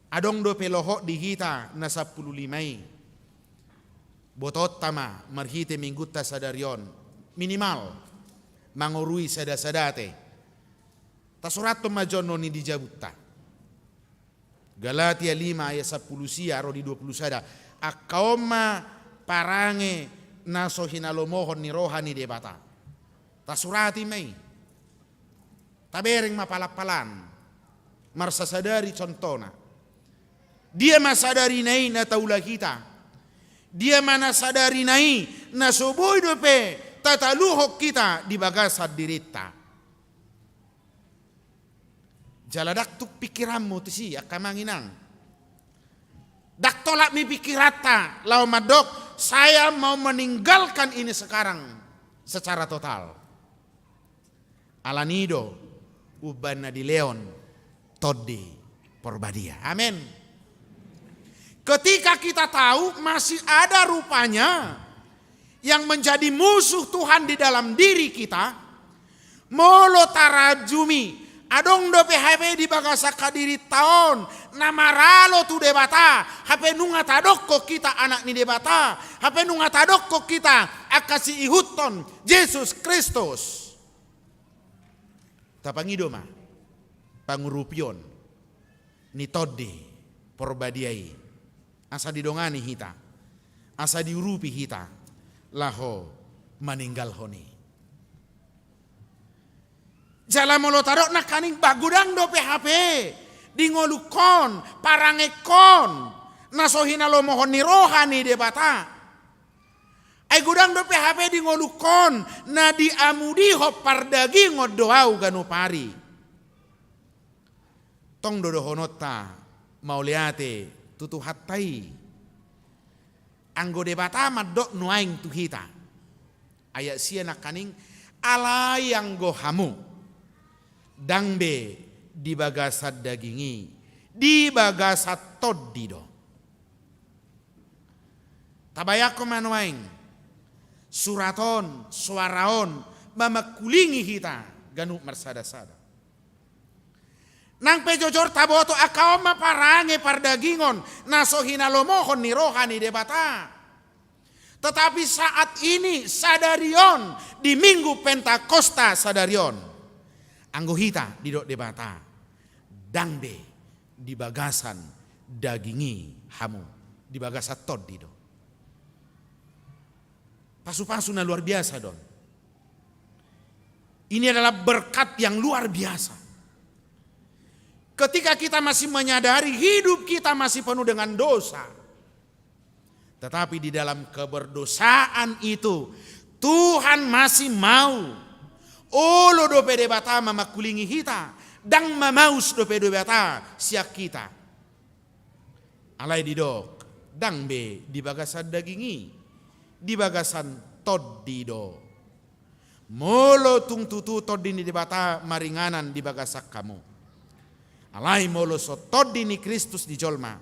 adong dope lohot di hita na sampulu lima i, botoonta ma marhite minggunta sadari on, minimal mangorui sadasadate. Tasurathon ma jongjong i di jabunta. Galatia lima ayat sampulu sia ro di dua pulu sada. Angka on ma parange na so hinalomohon ni roha ni Debata. Tasurati ma i. Tabereng ma palan-palan. Marsasadari contohna. Dia ma sadarina i na taula hita? Dia ma na sadarina i na so boi dope tataluhon hita di bagasan dirinta? Jala ndang tuk pikiranmu tusi, angka amang inang. Ndang tolap ni pikiranta laho mandok, "Saya mau meninggalkan ini sekarang secara total." Alani i do umbahen na dilehon Tondi Porbadia. Amin. Ketika kita tahu masih ada rupanya yang menjadi musuh Tuhan di dalam diri kita, molo tarajumi, adong dope hape di bagasan hadirinta on na maralo tu Debata, hape nunga tadokkon hita anak ni Debata, hape nunga tadokkon hita angka siihuthon Jesus Kristus. Tapangido ma pangurupion ni Tondi Porbadia i, asa didongani hita, asa diurupi hita laho maninggalhon i. Jala molo tadok nangkaning, ba godang dope hape di ngolungkon, parangekkon na so hinalomohon ni roha ni Debata. Ai godang dope hape di ngolungkon na diamudihon pardagingon do ahu ganup ari. Tong do dohononta mauliate tu Tuhanta i. Anggo Debata mandok nuaeng tu hita. Ayat sia nangkaning, "Alai anggo hamu, ndang be di bagasan daging i, di bagasan tondi do." Tabayangkon ma nuaeng, surat on, suara on, mamangkulingi hita ganup marsada-sada. Nang pe jojor taboto angka on ma parange pardagingon na so hinalomohon ni roha ni Debata. Tetapi saat ini, sadari on, di Minggu Pentakosta sadari on, anggo hita didok Debata, ndang be di bagasan daging i hamu, di bagasan tondi do. Pasu-pasu na luar biasa do on. Ini adalah berkat yang luar biasa. Ketika kita masih menyadari hidup kita masih penuh dengan dosa, tetapi di dalam keberdosaan itu, Tuhan masih mau. Olo dope Debata mamangkulingi hita, ndang mamaus dope Debata sian hita. Alai didok, ndang be di bagasan daging i, di bagasan tondi do. Molo tung tutu Tondi ni Debata maringanan di bagasan hamu. Alai molo so Tondi ni Kristus di jolma,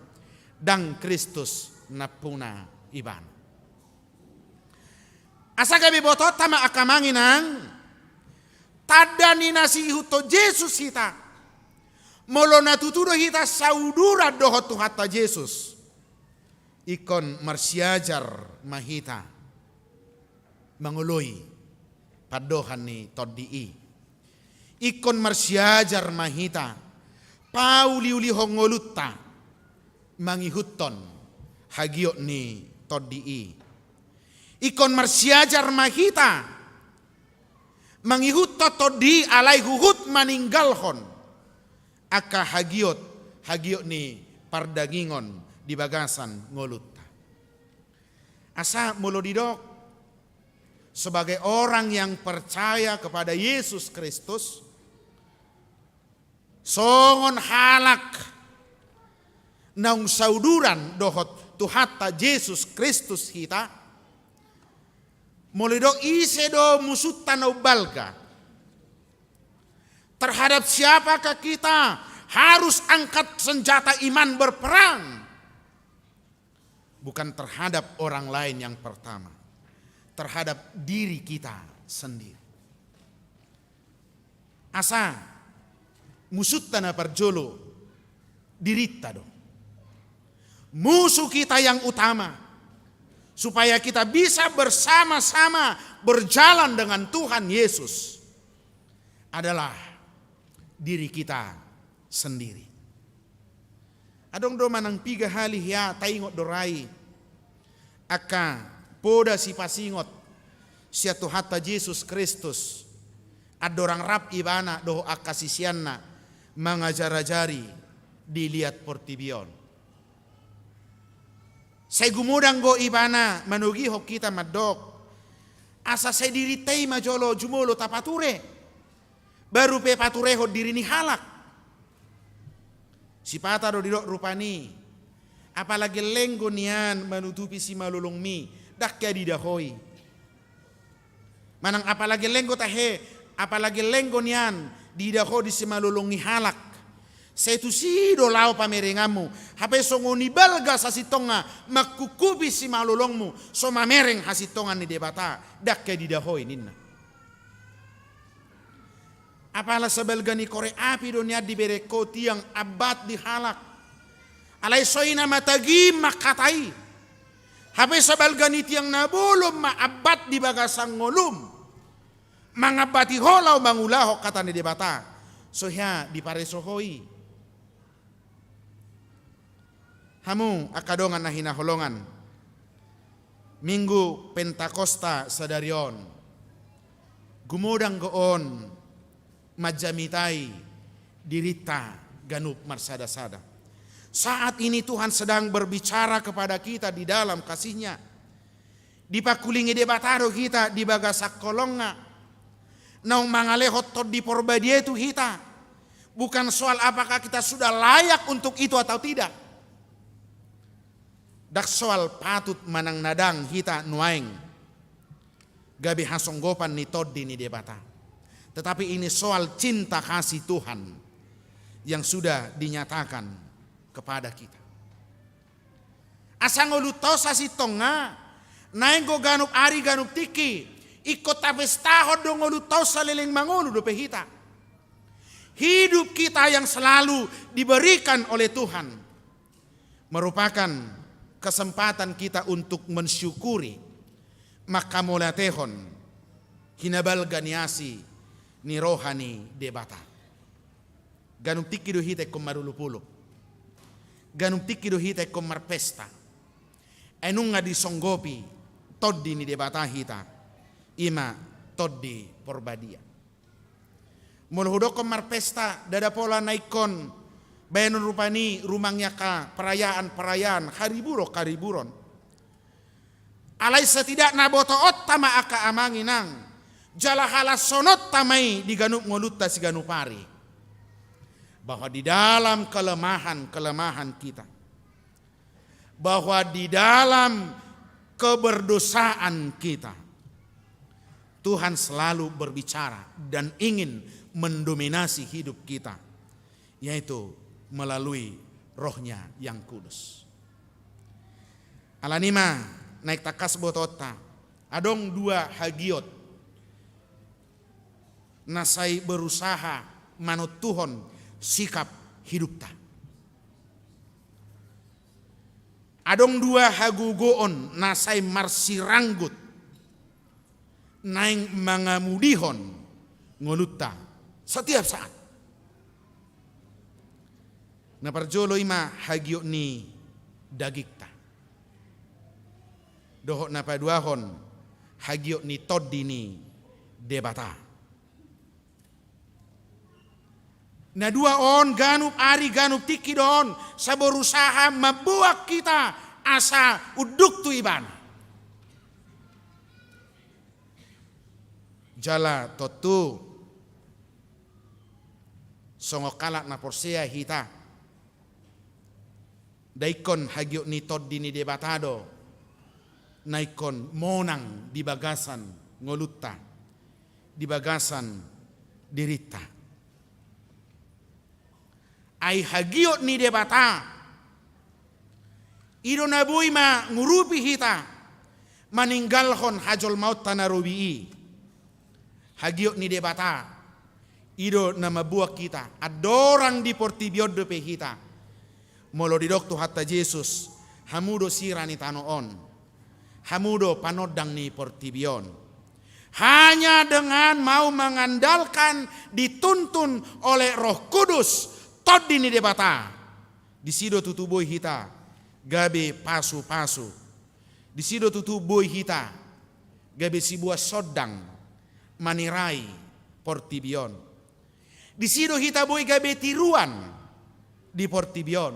ndang Kristus nampuna ibana. Asa gabe botoonta ma angka amang inang, tanda ni na siihuthon Jesus hita. Molo na tutu do hita sauduran dohot Tuhanta Jesus, ingkon marsiajar ma hita mangoloi pandohan ni tondi i. Ingkon marsiajar ma hita pauliulihon ngolunta mangihuthon hagiot ni tondi i. Ingkon marsiajar ma hita mangihuthon tondi i, alai huhut maninggalhon angka hagiot, hagiot ni pardagingon di bagasan ngolunta. Asa molo didok, sebagai orang yang percaya kepada Yesus Kristus, songon halak naung sauduran dohot Tuhanta Jesus Kristus hita, molo didok ise do musunta na umbalga, terhadap siapakah kita harus angkat senjata iman berperang? Bukan terhadap orang lain yang pertama, terhadap diri kita sendiri. Asa musunta na parjolo dirinta do. Musuh kita yang utama, supaya kita bisa bersama-sama berjalan dengan Tuhan Yesus, adalah diri kita sendiri. Adong do manang piga hali hea taingot do ra i angka poda sipasingot sian Tuhanta Jesus Kristus andorang rap ibana dohot angka siseanna mangajarajari di liat portibi on. Sai gumodang do ibana manogihon hita mandok, asa sai dirinta i ma jolo jumolo tapature, baru pe paturehon diri ni halak. Sipata do didok rupani, apala gellenggo nian manutupi simalolongmi, ndang hea diida ho i. Manang apala gellenggo tahe, apala gellenggo nian diida ho di simalolong ni halak. Sai tusi do laho pamerenganmu, hape songon i balga sasintongna mangkungkupi simalolongmu, so mamereng hasintongan ni Debata, ndang hea diida ho i ninna. Apala sabalga ni korek api do nian dibereng ho tiang ambat di halak. Alai so i na matagi ma hata i. Hape sabalga ni tiang na bolon ma ambat di bagasan ngolum. Mangambati ho laho mangulahon hata ni Debata. So hea dipareso ho i. Hamu angka dongan na hinaholongan, Minggu Pentakosta sadari on, gumodang do on manjamitai dirinta ganup marsada-sada. Saat ini Tuhan sedang berbicara kepada kita di dalam kasih-Nya. Dipangkulingi Debata do hita di bagasan holong-Na. Naung mangalehon Tondi Porbadia i tu hita. Bukan soal apakah kita sudah layak untuk itu atau tidak. Ndang soal patut manang ndang hita nuaeng gabe hasonggopan ni Tondi ni Debata. Tetapi ini soal cinta kasih Tuhan yang sudah dinyatakan kepada kita. Asa ngolunta on sasintongna, naeng do ganup ari ganup tingki, ingkon tapestahon do ngolunta on saleleng mangolu dope hita. Hidup kita yang selalu diberikan oleh Tuhan merupakan kesempatan kita untuk mensyukuri, manghamauliatehon hinabalga ni asi ni roha ni Debata. Ganup tingki do hita ingkon marolopolop. Ganup tingki do hita ingkon marpesta. Ai nunga disonggopi Tondi ni Debata hita, i ma Tondi Porbadia. Molo hudokkon marpesta, ndada pola na ingkon baenon rupani rumang ni angka perayaan-perayaan, hariburon-hariburon. Alai setidakna botoonta ma angka amang inang, jala halashononta ma i di ganup ngolunta siganup ari, bahwa di dalam kelemahan-kelemahan kita, bahwa di dalam keberdosaan kita, Tuhan selalu berbicara dan ingin mendominasi hidup kita, yaitu melalui Roh-Nya yang kudus. Alani i ma naeng tangkas botoonta, adong dua hagiot na sai berusaha manontuhon sikap hidupta. Adong dua hagogoon na sai marsiranggut naeng mangamudihon ngolunta setiap saat. Na parjolo i ma hagiot ni dagingta. Dohot na paduahon, hagiot ni Tondi ni Debata. Na dua on ganup ari ganup tingki do on sai berusaha mamboan hita asa unduk tu Ibana. Jala tontu songon halak na porsea hita, nda ingkon hagiot ni Tondi ni Debata do na ingkon monang di bagasan ngolunta, di bagasan dirinta. Ai hagiot ni Debata i do na boi mangurupi hita maninggalhon hajolmaonta na robi i. Hagiot ni Debata i do na mamboan hita andorang di portibi on dope hita. Molo didok Tuhanta Jesus, hamu do sira ni tano on, hamu do panondang ni portibi on. Hanya dengan mau mengandalkan, dituntun oleh Roh Kudus, Tondi ni Debata, disi do tutu boi hita gabe pasupasu. Disi do tutu boi hita gabe siboan sondang manirai portibi on. Disi do hita boi gabe tiruan di portibi on.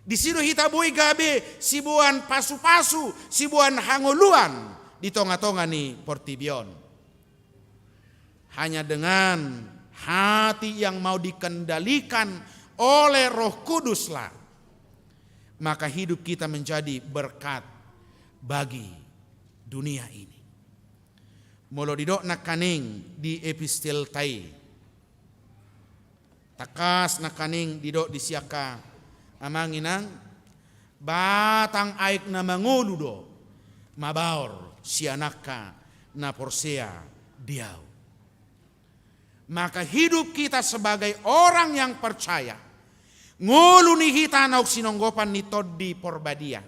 Disi do hita boi gabe siboan pasupasu, siboan hangoluan di tongatonga ni portibi on. Hanya dengan hati yang mau dikendalikan oleh Roh Kuduslah, maka hidup kita menjadi berkat bagi dunia ini. Molo didok nangkaning di epistelta i, tangkas nangkaning didok di siangka amang inang, batang aek na mangolu do mabaor sian angka na porsea di Ahu. Maka hidup kita sebagai orang yang percaya, ngolu ni hita naung sinonggopan ni Tondi Porbadia,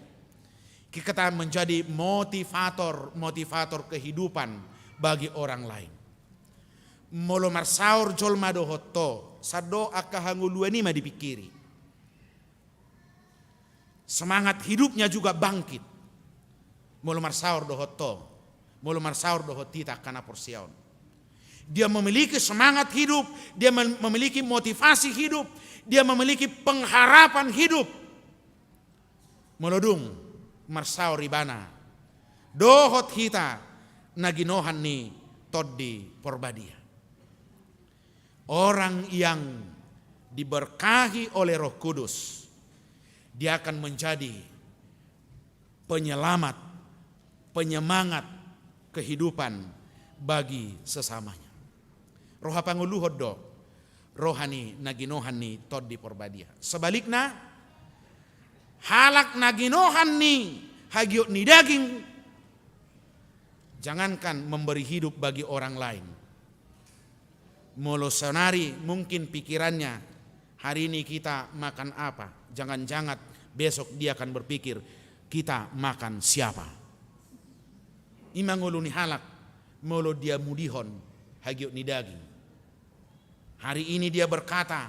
kita menjadi motivator, motivator kehidupan bagi orang lain. Molo marsaor jolma dohot ho, sandok angka hangoluan i ma dipingkiri. Semangat hidupnya juga bangkit. Molo marsaor dohot ho, molo marsaor dohot hita angka na porsea on. Dia memiliki semangat hidup, dia mem-, memiliki motivasi hidup, dia memiliki pengharapan hidup. Molo dung marsaor ibana dohot hita na ginohan ni Tondi Porbadia. Orang yang diberkahi oleh Roh Kudus, dia akan menjadi penyelamat, penyemangat kehidupan bagi sesamanya. Roha pangoluhon do roha ni na ginohan ni Tondi Porbadia. Sebalikna, halak na ginohan ni hagiot ni daging, jangankan memberi hidup bagi orang lain. Molo saonari mungkin pikirannya, hari ini kita makan apa? Jangan-jangan besok dia akan berpikir, kita makan siapa? I ma ngolu ni halak, molo diamudihon hagiot ni daging. Hari ini dia berkata,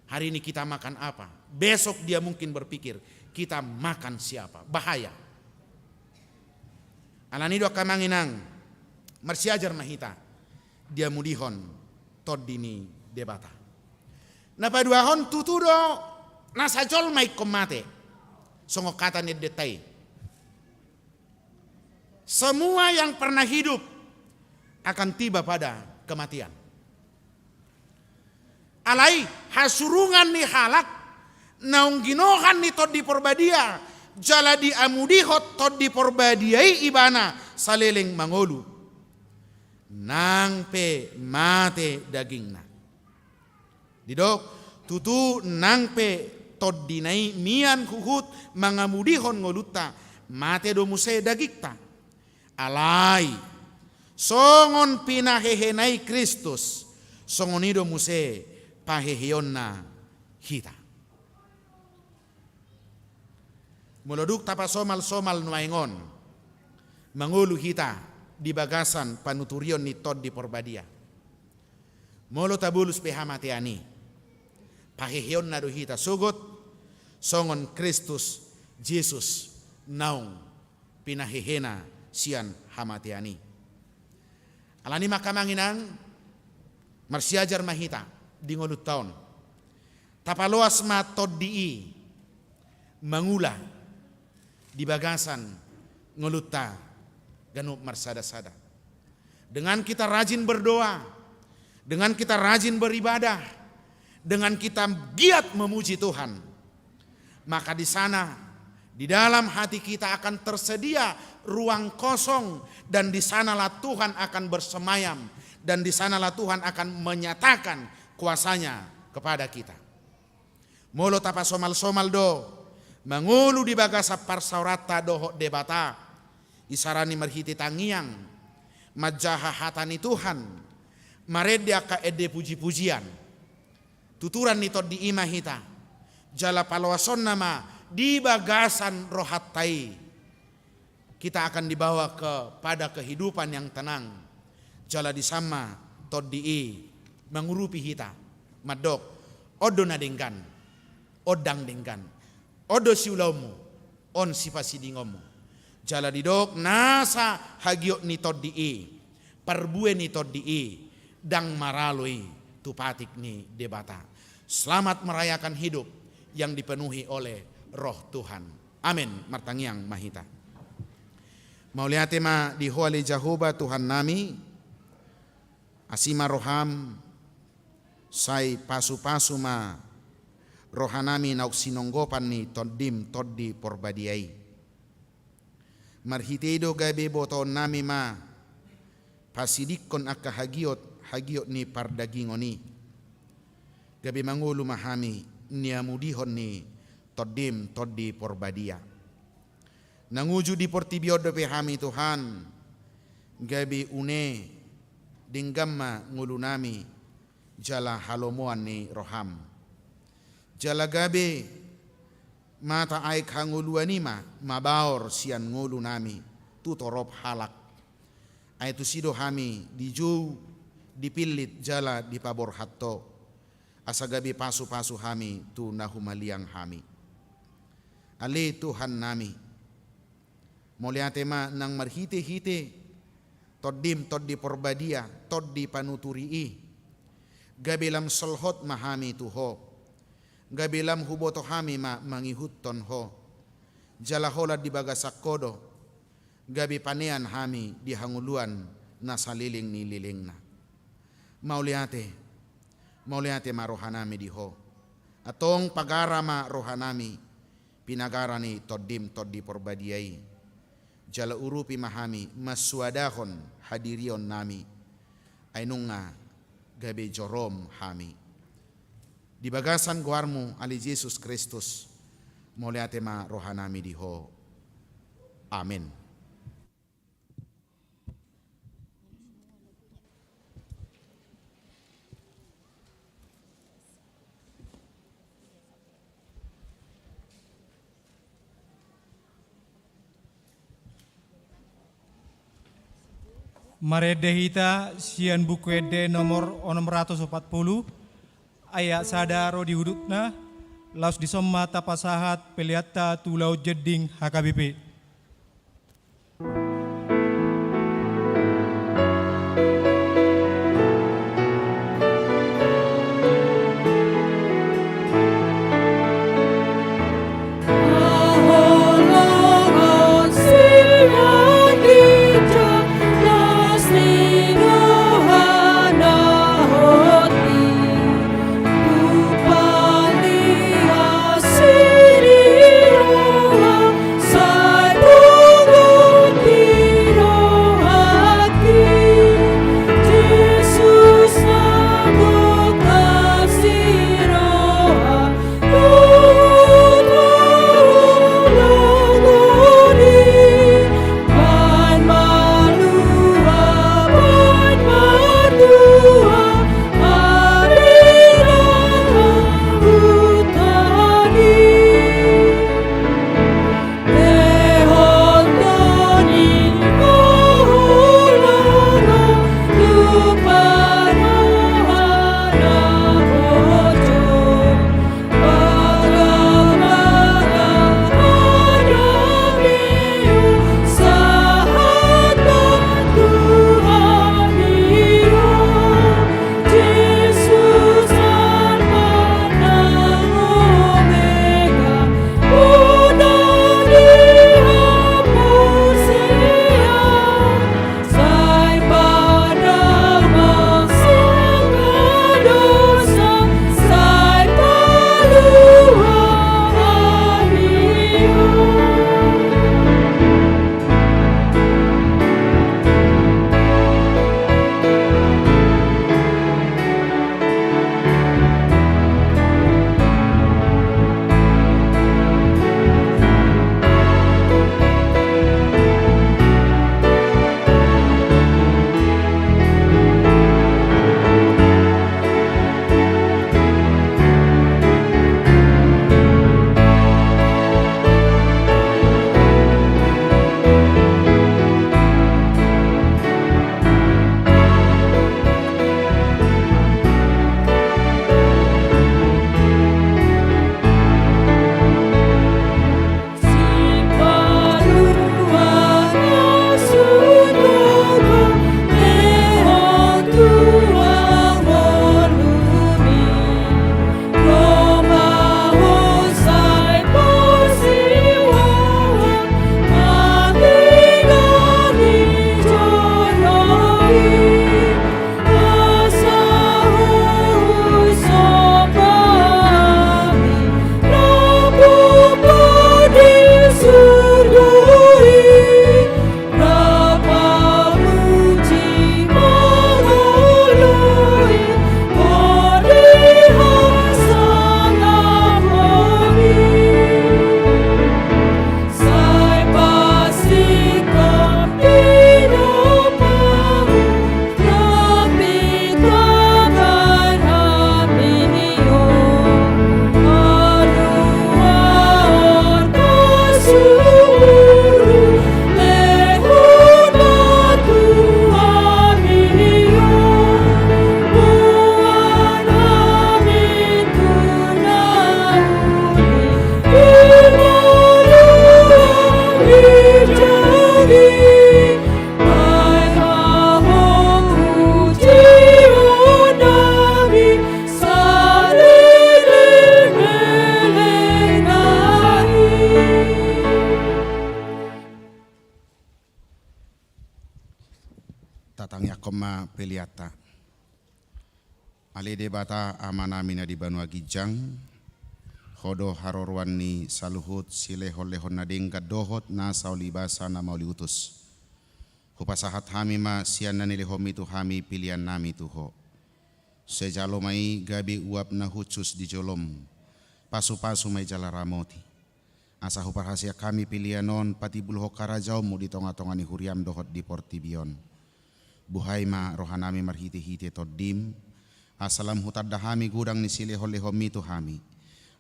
hari ini kita makan apa? Besok dia mungkin berpikir, kita makan siapa? Bahaya. Alani do angka amang inang, marsiajar ma hita diamudihon Tondi ni Debata. Na paduahon, tutu do nasa jolma ingkon mate. Songon hata ni endenta i, semua yang pernah hidup akan tiba pada kematian. Alai hasurungan ni halak naung ginohan ni Tondi Porbadia, jala diamudihon Tondi Porbadia i ibana saleleng mangolu, nang pe mate dagingna. Didok, tutu nang pe tondina i mian huhut mangamudihon ngolunta, mate do muse dagingta. Alai songon pinahehena i Kristus, songon i do muse paheheonna hita. Molo dung tapasomalsomal nuaeng on mangolu hita di bagasan panuturion ni Tondi Porbadia, molo tabolus pe hamatean i, paheheonna do hita sogot songon Kristus Jesus naung pinahehena sian hamatean i. Alani i ma angka amang inang, marsiajar ma hita di ngolunta on. Tapaloas ma Tondi i mangula di bagasan ngolunta ganup marsadasada. Dengan kita rajin berdoa, dengan kita rajin beribadah, dengan kita giat memuji Tuhan, maka di sana, di dalam hati kita akan tersedia ruang kosong, dan di sanalah Tuhan akan bersemayam, dan di sanalah Tuhan akan menyatakan kuasa-Nya kepada kita. Molo tapasomalsomal do mangolu di bagasan parsaoranta dohot Debata, isarana marhite tangiang, manjaha hata ni Tuhan, marende angka ende pujipujian, tuturan ni Tondi i ma hita, jala paloasonna ma di bagasan rohanta i, kita akan dibawa kepada kehidupan yang tenang. Jala disan ma Tondi i mangurupi hita, mandok, on do na denggan, on ndang denggan, on do siulaonmu, on sipasidingonmu. Jala didok, nasa hagiot ni Tondi i, parbue ni Tondi i, ndang maralo i tu patik ni Debata. Selamat merayakan hidup yang dipenuhi oleh Roh Tuhan. Amen. Martangiang ma hita. Mauliate ma di Ho ale Jahowa Tuhannami, asi ma roham, sai pasupasu ma rohanami naung sinonggopan ni Tondim Tondi Porbadia i. Marhite i do gabe botoonnami ma pasidingkon angka hagiot, hagiot ni pardagingon i. Gabe mangolu ma hami niamudihon ni Tondim Tondi Porbadia. Nang uju di portibi on dope hami Tuhan, gabe une denggan ma ngolunami jala halomoan ni roham. Jala gabe mata aek hangoluan i ma mabaor sian ngolunami tu torop halak. Ai tusi do hami dijou, dipillit jala dipaborhat Ho, asa gabe pasupasu hami tu na humaliang hami. Ale Tuhannami, mauliate ma nang marhitehite Tondim Tondi Porbadia, Tondi Panuturi i, gabe lam solhot ma hami tu Ho, gabe lam huboto hami ma mangihuthon Ho, jala holan di bagasan Ho do gabe panean hami di hangoluan na saleleng ni lelengna. Mauliate, mauliate ma rohanami di Ho. Antong pagara ma rohanami pinagara ni Tondim Tondi Porbadia i. Jala urupi ma hami mansuadahon hadirionnami, ai nunga gabe jorom hami. Di bagasan goarmu ale Jesus Kristus, mauliate ma rohanami di Ho. Amen. Marende hita sian Buku Ende nomor onom ratus opat pulu, ayat sada ro di udutna, laos dison ma tapasahat peleanta tu Ulaon Jending H K B P. Tatangiangkon ma peleanta. Ale Debata Amanami na di banua ginjang, Ho do haroroan ni saluhut silehonlehon na denggan dohot nasa uli basa na mauli utus. Hupasahat hami ma sian na nilehonMi tu hami peleannami tu Ho. Sai jalo ma i gabe uap na hushus di joloM. Pasupasu ma i jala ramoti. Asa huparhaseang hami pelean on patimbulhon harajaonMu di tongatonga ni huriaM dohot di portibi on. Buhai ma rohanami marhitehite TondiM, asa lam hutanda hami godang ni silehonlehonMi tu hami.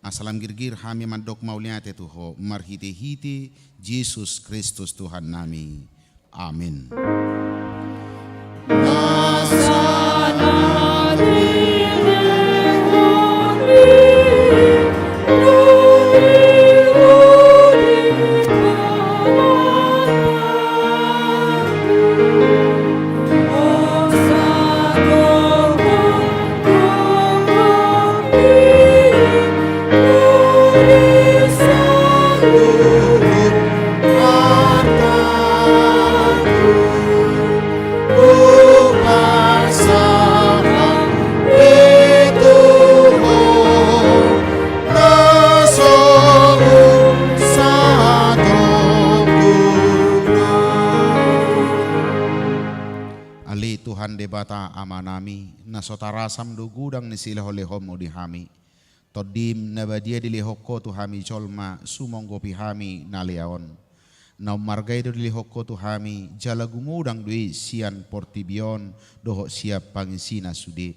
Asa lam girgir hami mandok mauliate tu Ho marhitehite Jesus Kristus Tuhannami. Amen. Ale Tuhan Debata Amanami, na so tarasam do godang ni silehonlehonMu di hami. TondiM na badia dilehon Ho tu hami jolma, sumonggopi hami na lea on. Na ummarga i do dilehon Ho tu hami, jala gumodang do i sian portibi on dohot sian pangisina sude.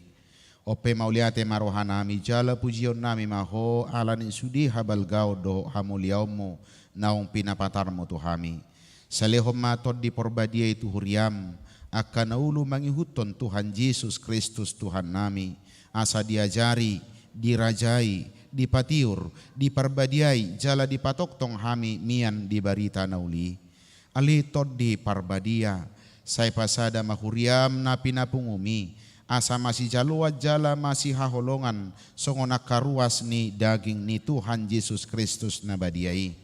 On pe mauliate ma rohanami jala pujionnami ma Ho ala ni sude habalgaon dohot hamuliaonMu naung pinapatarMu tu hami. Sai lehon ma Tondi Parbadia i tu huriaM angka na olo mangihuthon Tuhan Jesus Kristus Tuhannami, asa diajari, dirajai, dipatiur, diparbadiai jala dipatongtong hami mian di barita na uli i. Ale Tondi Parbadia, sai pasada ma huriaM na pinapunguMi, asa masijaloan jala masihaholongan songon angka ruas ni daging ni Tuhan Jesus Kristus na badia i.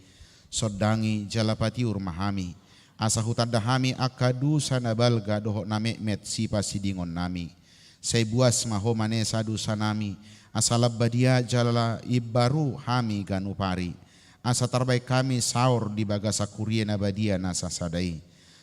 Sondangi jala patiur ma hami, asa hutanda hami angka dosa na balga dohot na metmet sipasidingonnami. Sai buas ma Ho manesa dosanami, asa lam badia jala imbaru hami ganup ari. Asa tarbaen hami saor di bagasan huria na badia na sasada i.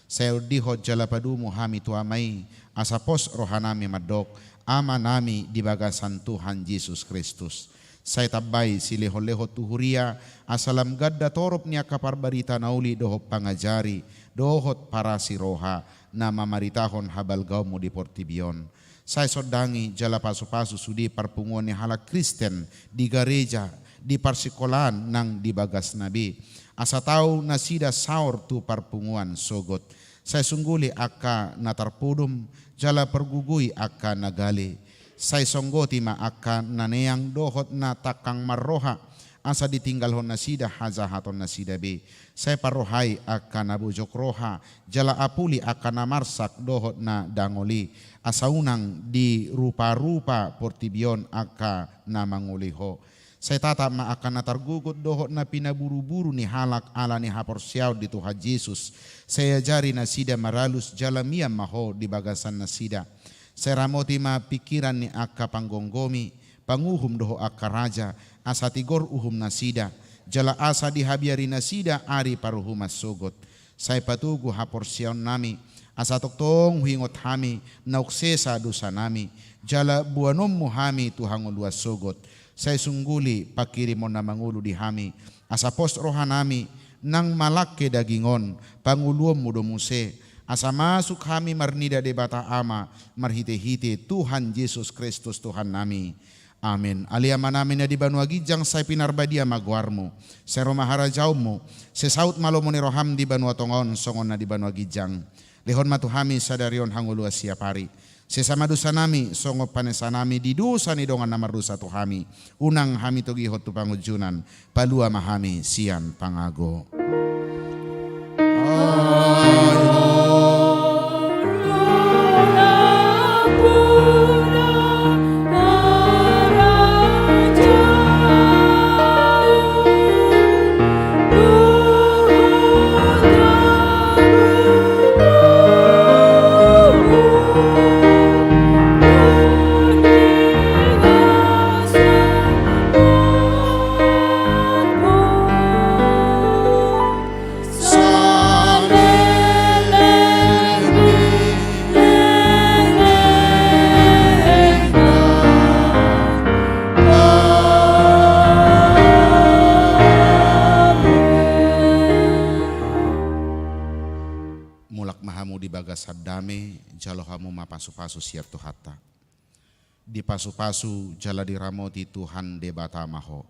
Sai ondihon jala padomu hami tu Ama i, asa pos rohanami mandok, Amanami di bagasan Tuhan Jesus Kristus. Sai tambai silehonlehon tu huria, asa lam ganda torop ni angka parbarita na uli dohot pangajari, dohot parasi roha, na mamaritahon habalgaonMu di portibi on. Sai sondangi jala pasupasu sude parpunguan ni halak Kristen di gareja, di parsikolaan nang di bagasna be. Asa tau nasida saor tu parpunguan sogot. Sai sungguli angka na tarpodom, jala pargogoi angka na gale. Sai songgoti ma angka na neang dohot na tangkang marroha, asa ditinggalhon nasida hajahatonnasida be. Sai parrohai angka na bojok roha, jala apuli angka na marsak dohot na dangol i, asa unang diruparupa portibi on angka na mangoli Ho. Sai tatap ma angka na targogot dohot na pinaburuburu ni halak ala ni haporseaon di Tuhan Jesus. Sai ajari nasida maralus jala mian ma Ho di bagasannasida. Sai ramoti ma pingkiran ni angka panggomgomi, panguhum dohot angka raja, asa tigor uhumnasida, jala asa dihabiari nasida ari paruhuman sogot. Sai patogu haporseaonnami, asa tongtong huingot hami naung sesa dosanami, jala boanonMu hami tu hangoluan sogot. Sai sungguli pangkirimon na mangolu di hami, asa pos rohanami, nang malangke daging on, pangoluonMu do muse, asa masuk hami marnida Debata Ama, marhitehite Tuhan Jesus Kristus Tuhannami. Amen. Ale Amanami na di banua ginjang, sai pinarbadia ma goarMu. Sai ro ma harajaonMu. Sai saut ma lomo ni rohaM di banua tonga on songon na di banua ginjang. Lehon ma tu hami sadari on hangoluan siapari. Sesa ma dosanami songon panesanami di dosa ni dongan na mardosa tu hami. Unang hami togihon tu pangunjunan. Palua ma hami sian pangago. Jalo hamu ma pasu-pasu sian Tuhanta. Dipasupasu jala diramoti Tuhan Debata ma ho.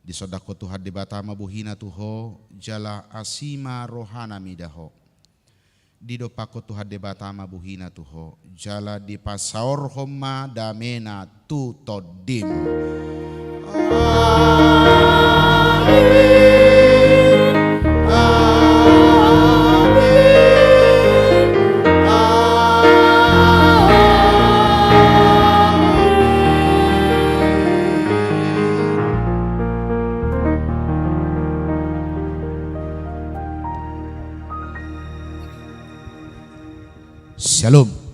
Disondangkon Tuhan Debata ma bohina tu ho, jala asi ma rohana mida ho. Didompakkon Tuhan Debata ma bohina tu ho, jala dipasaorhon ma damena tu tondim. Amen. Amen. Amen. Shalom.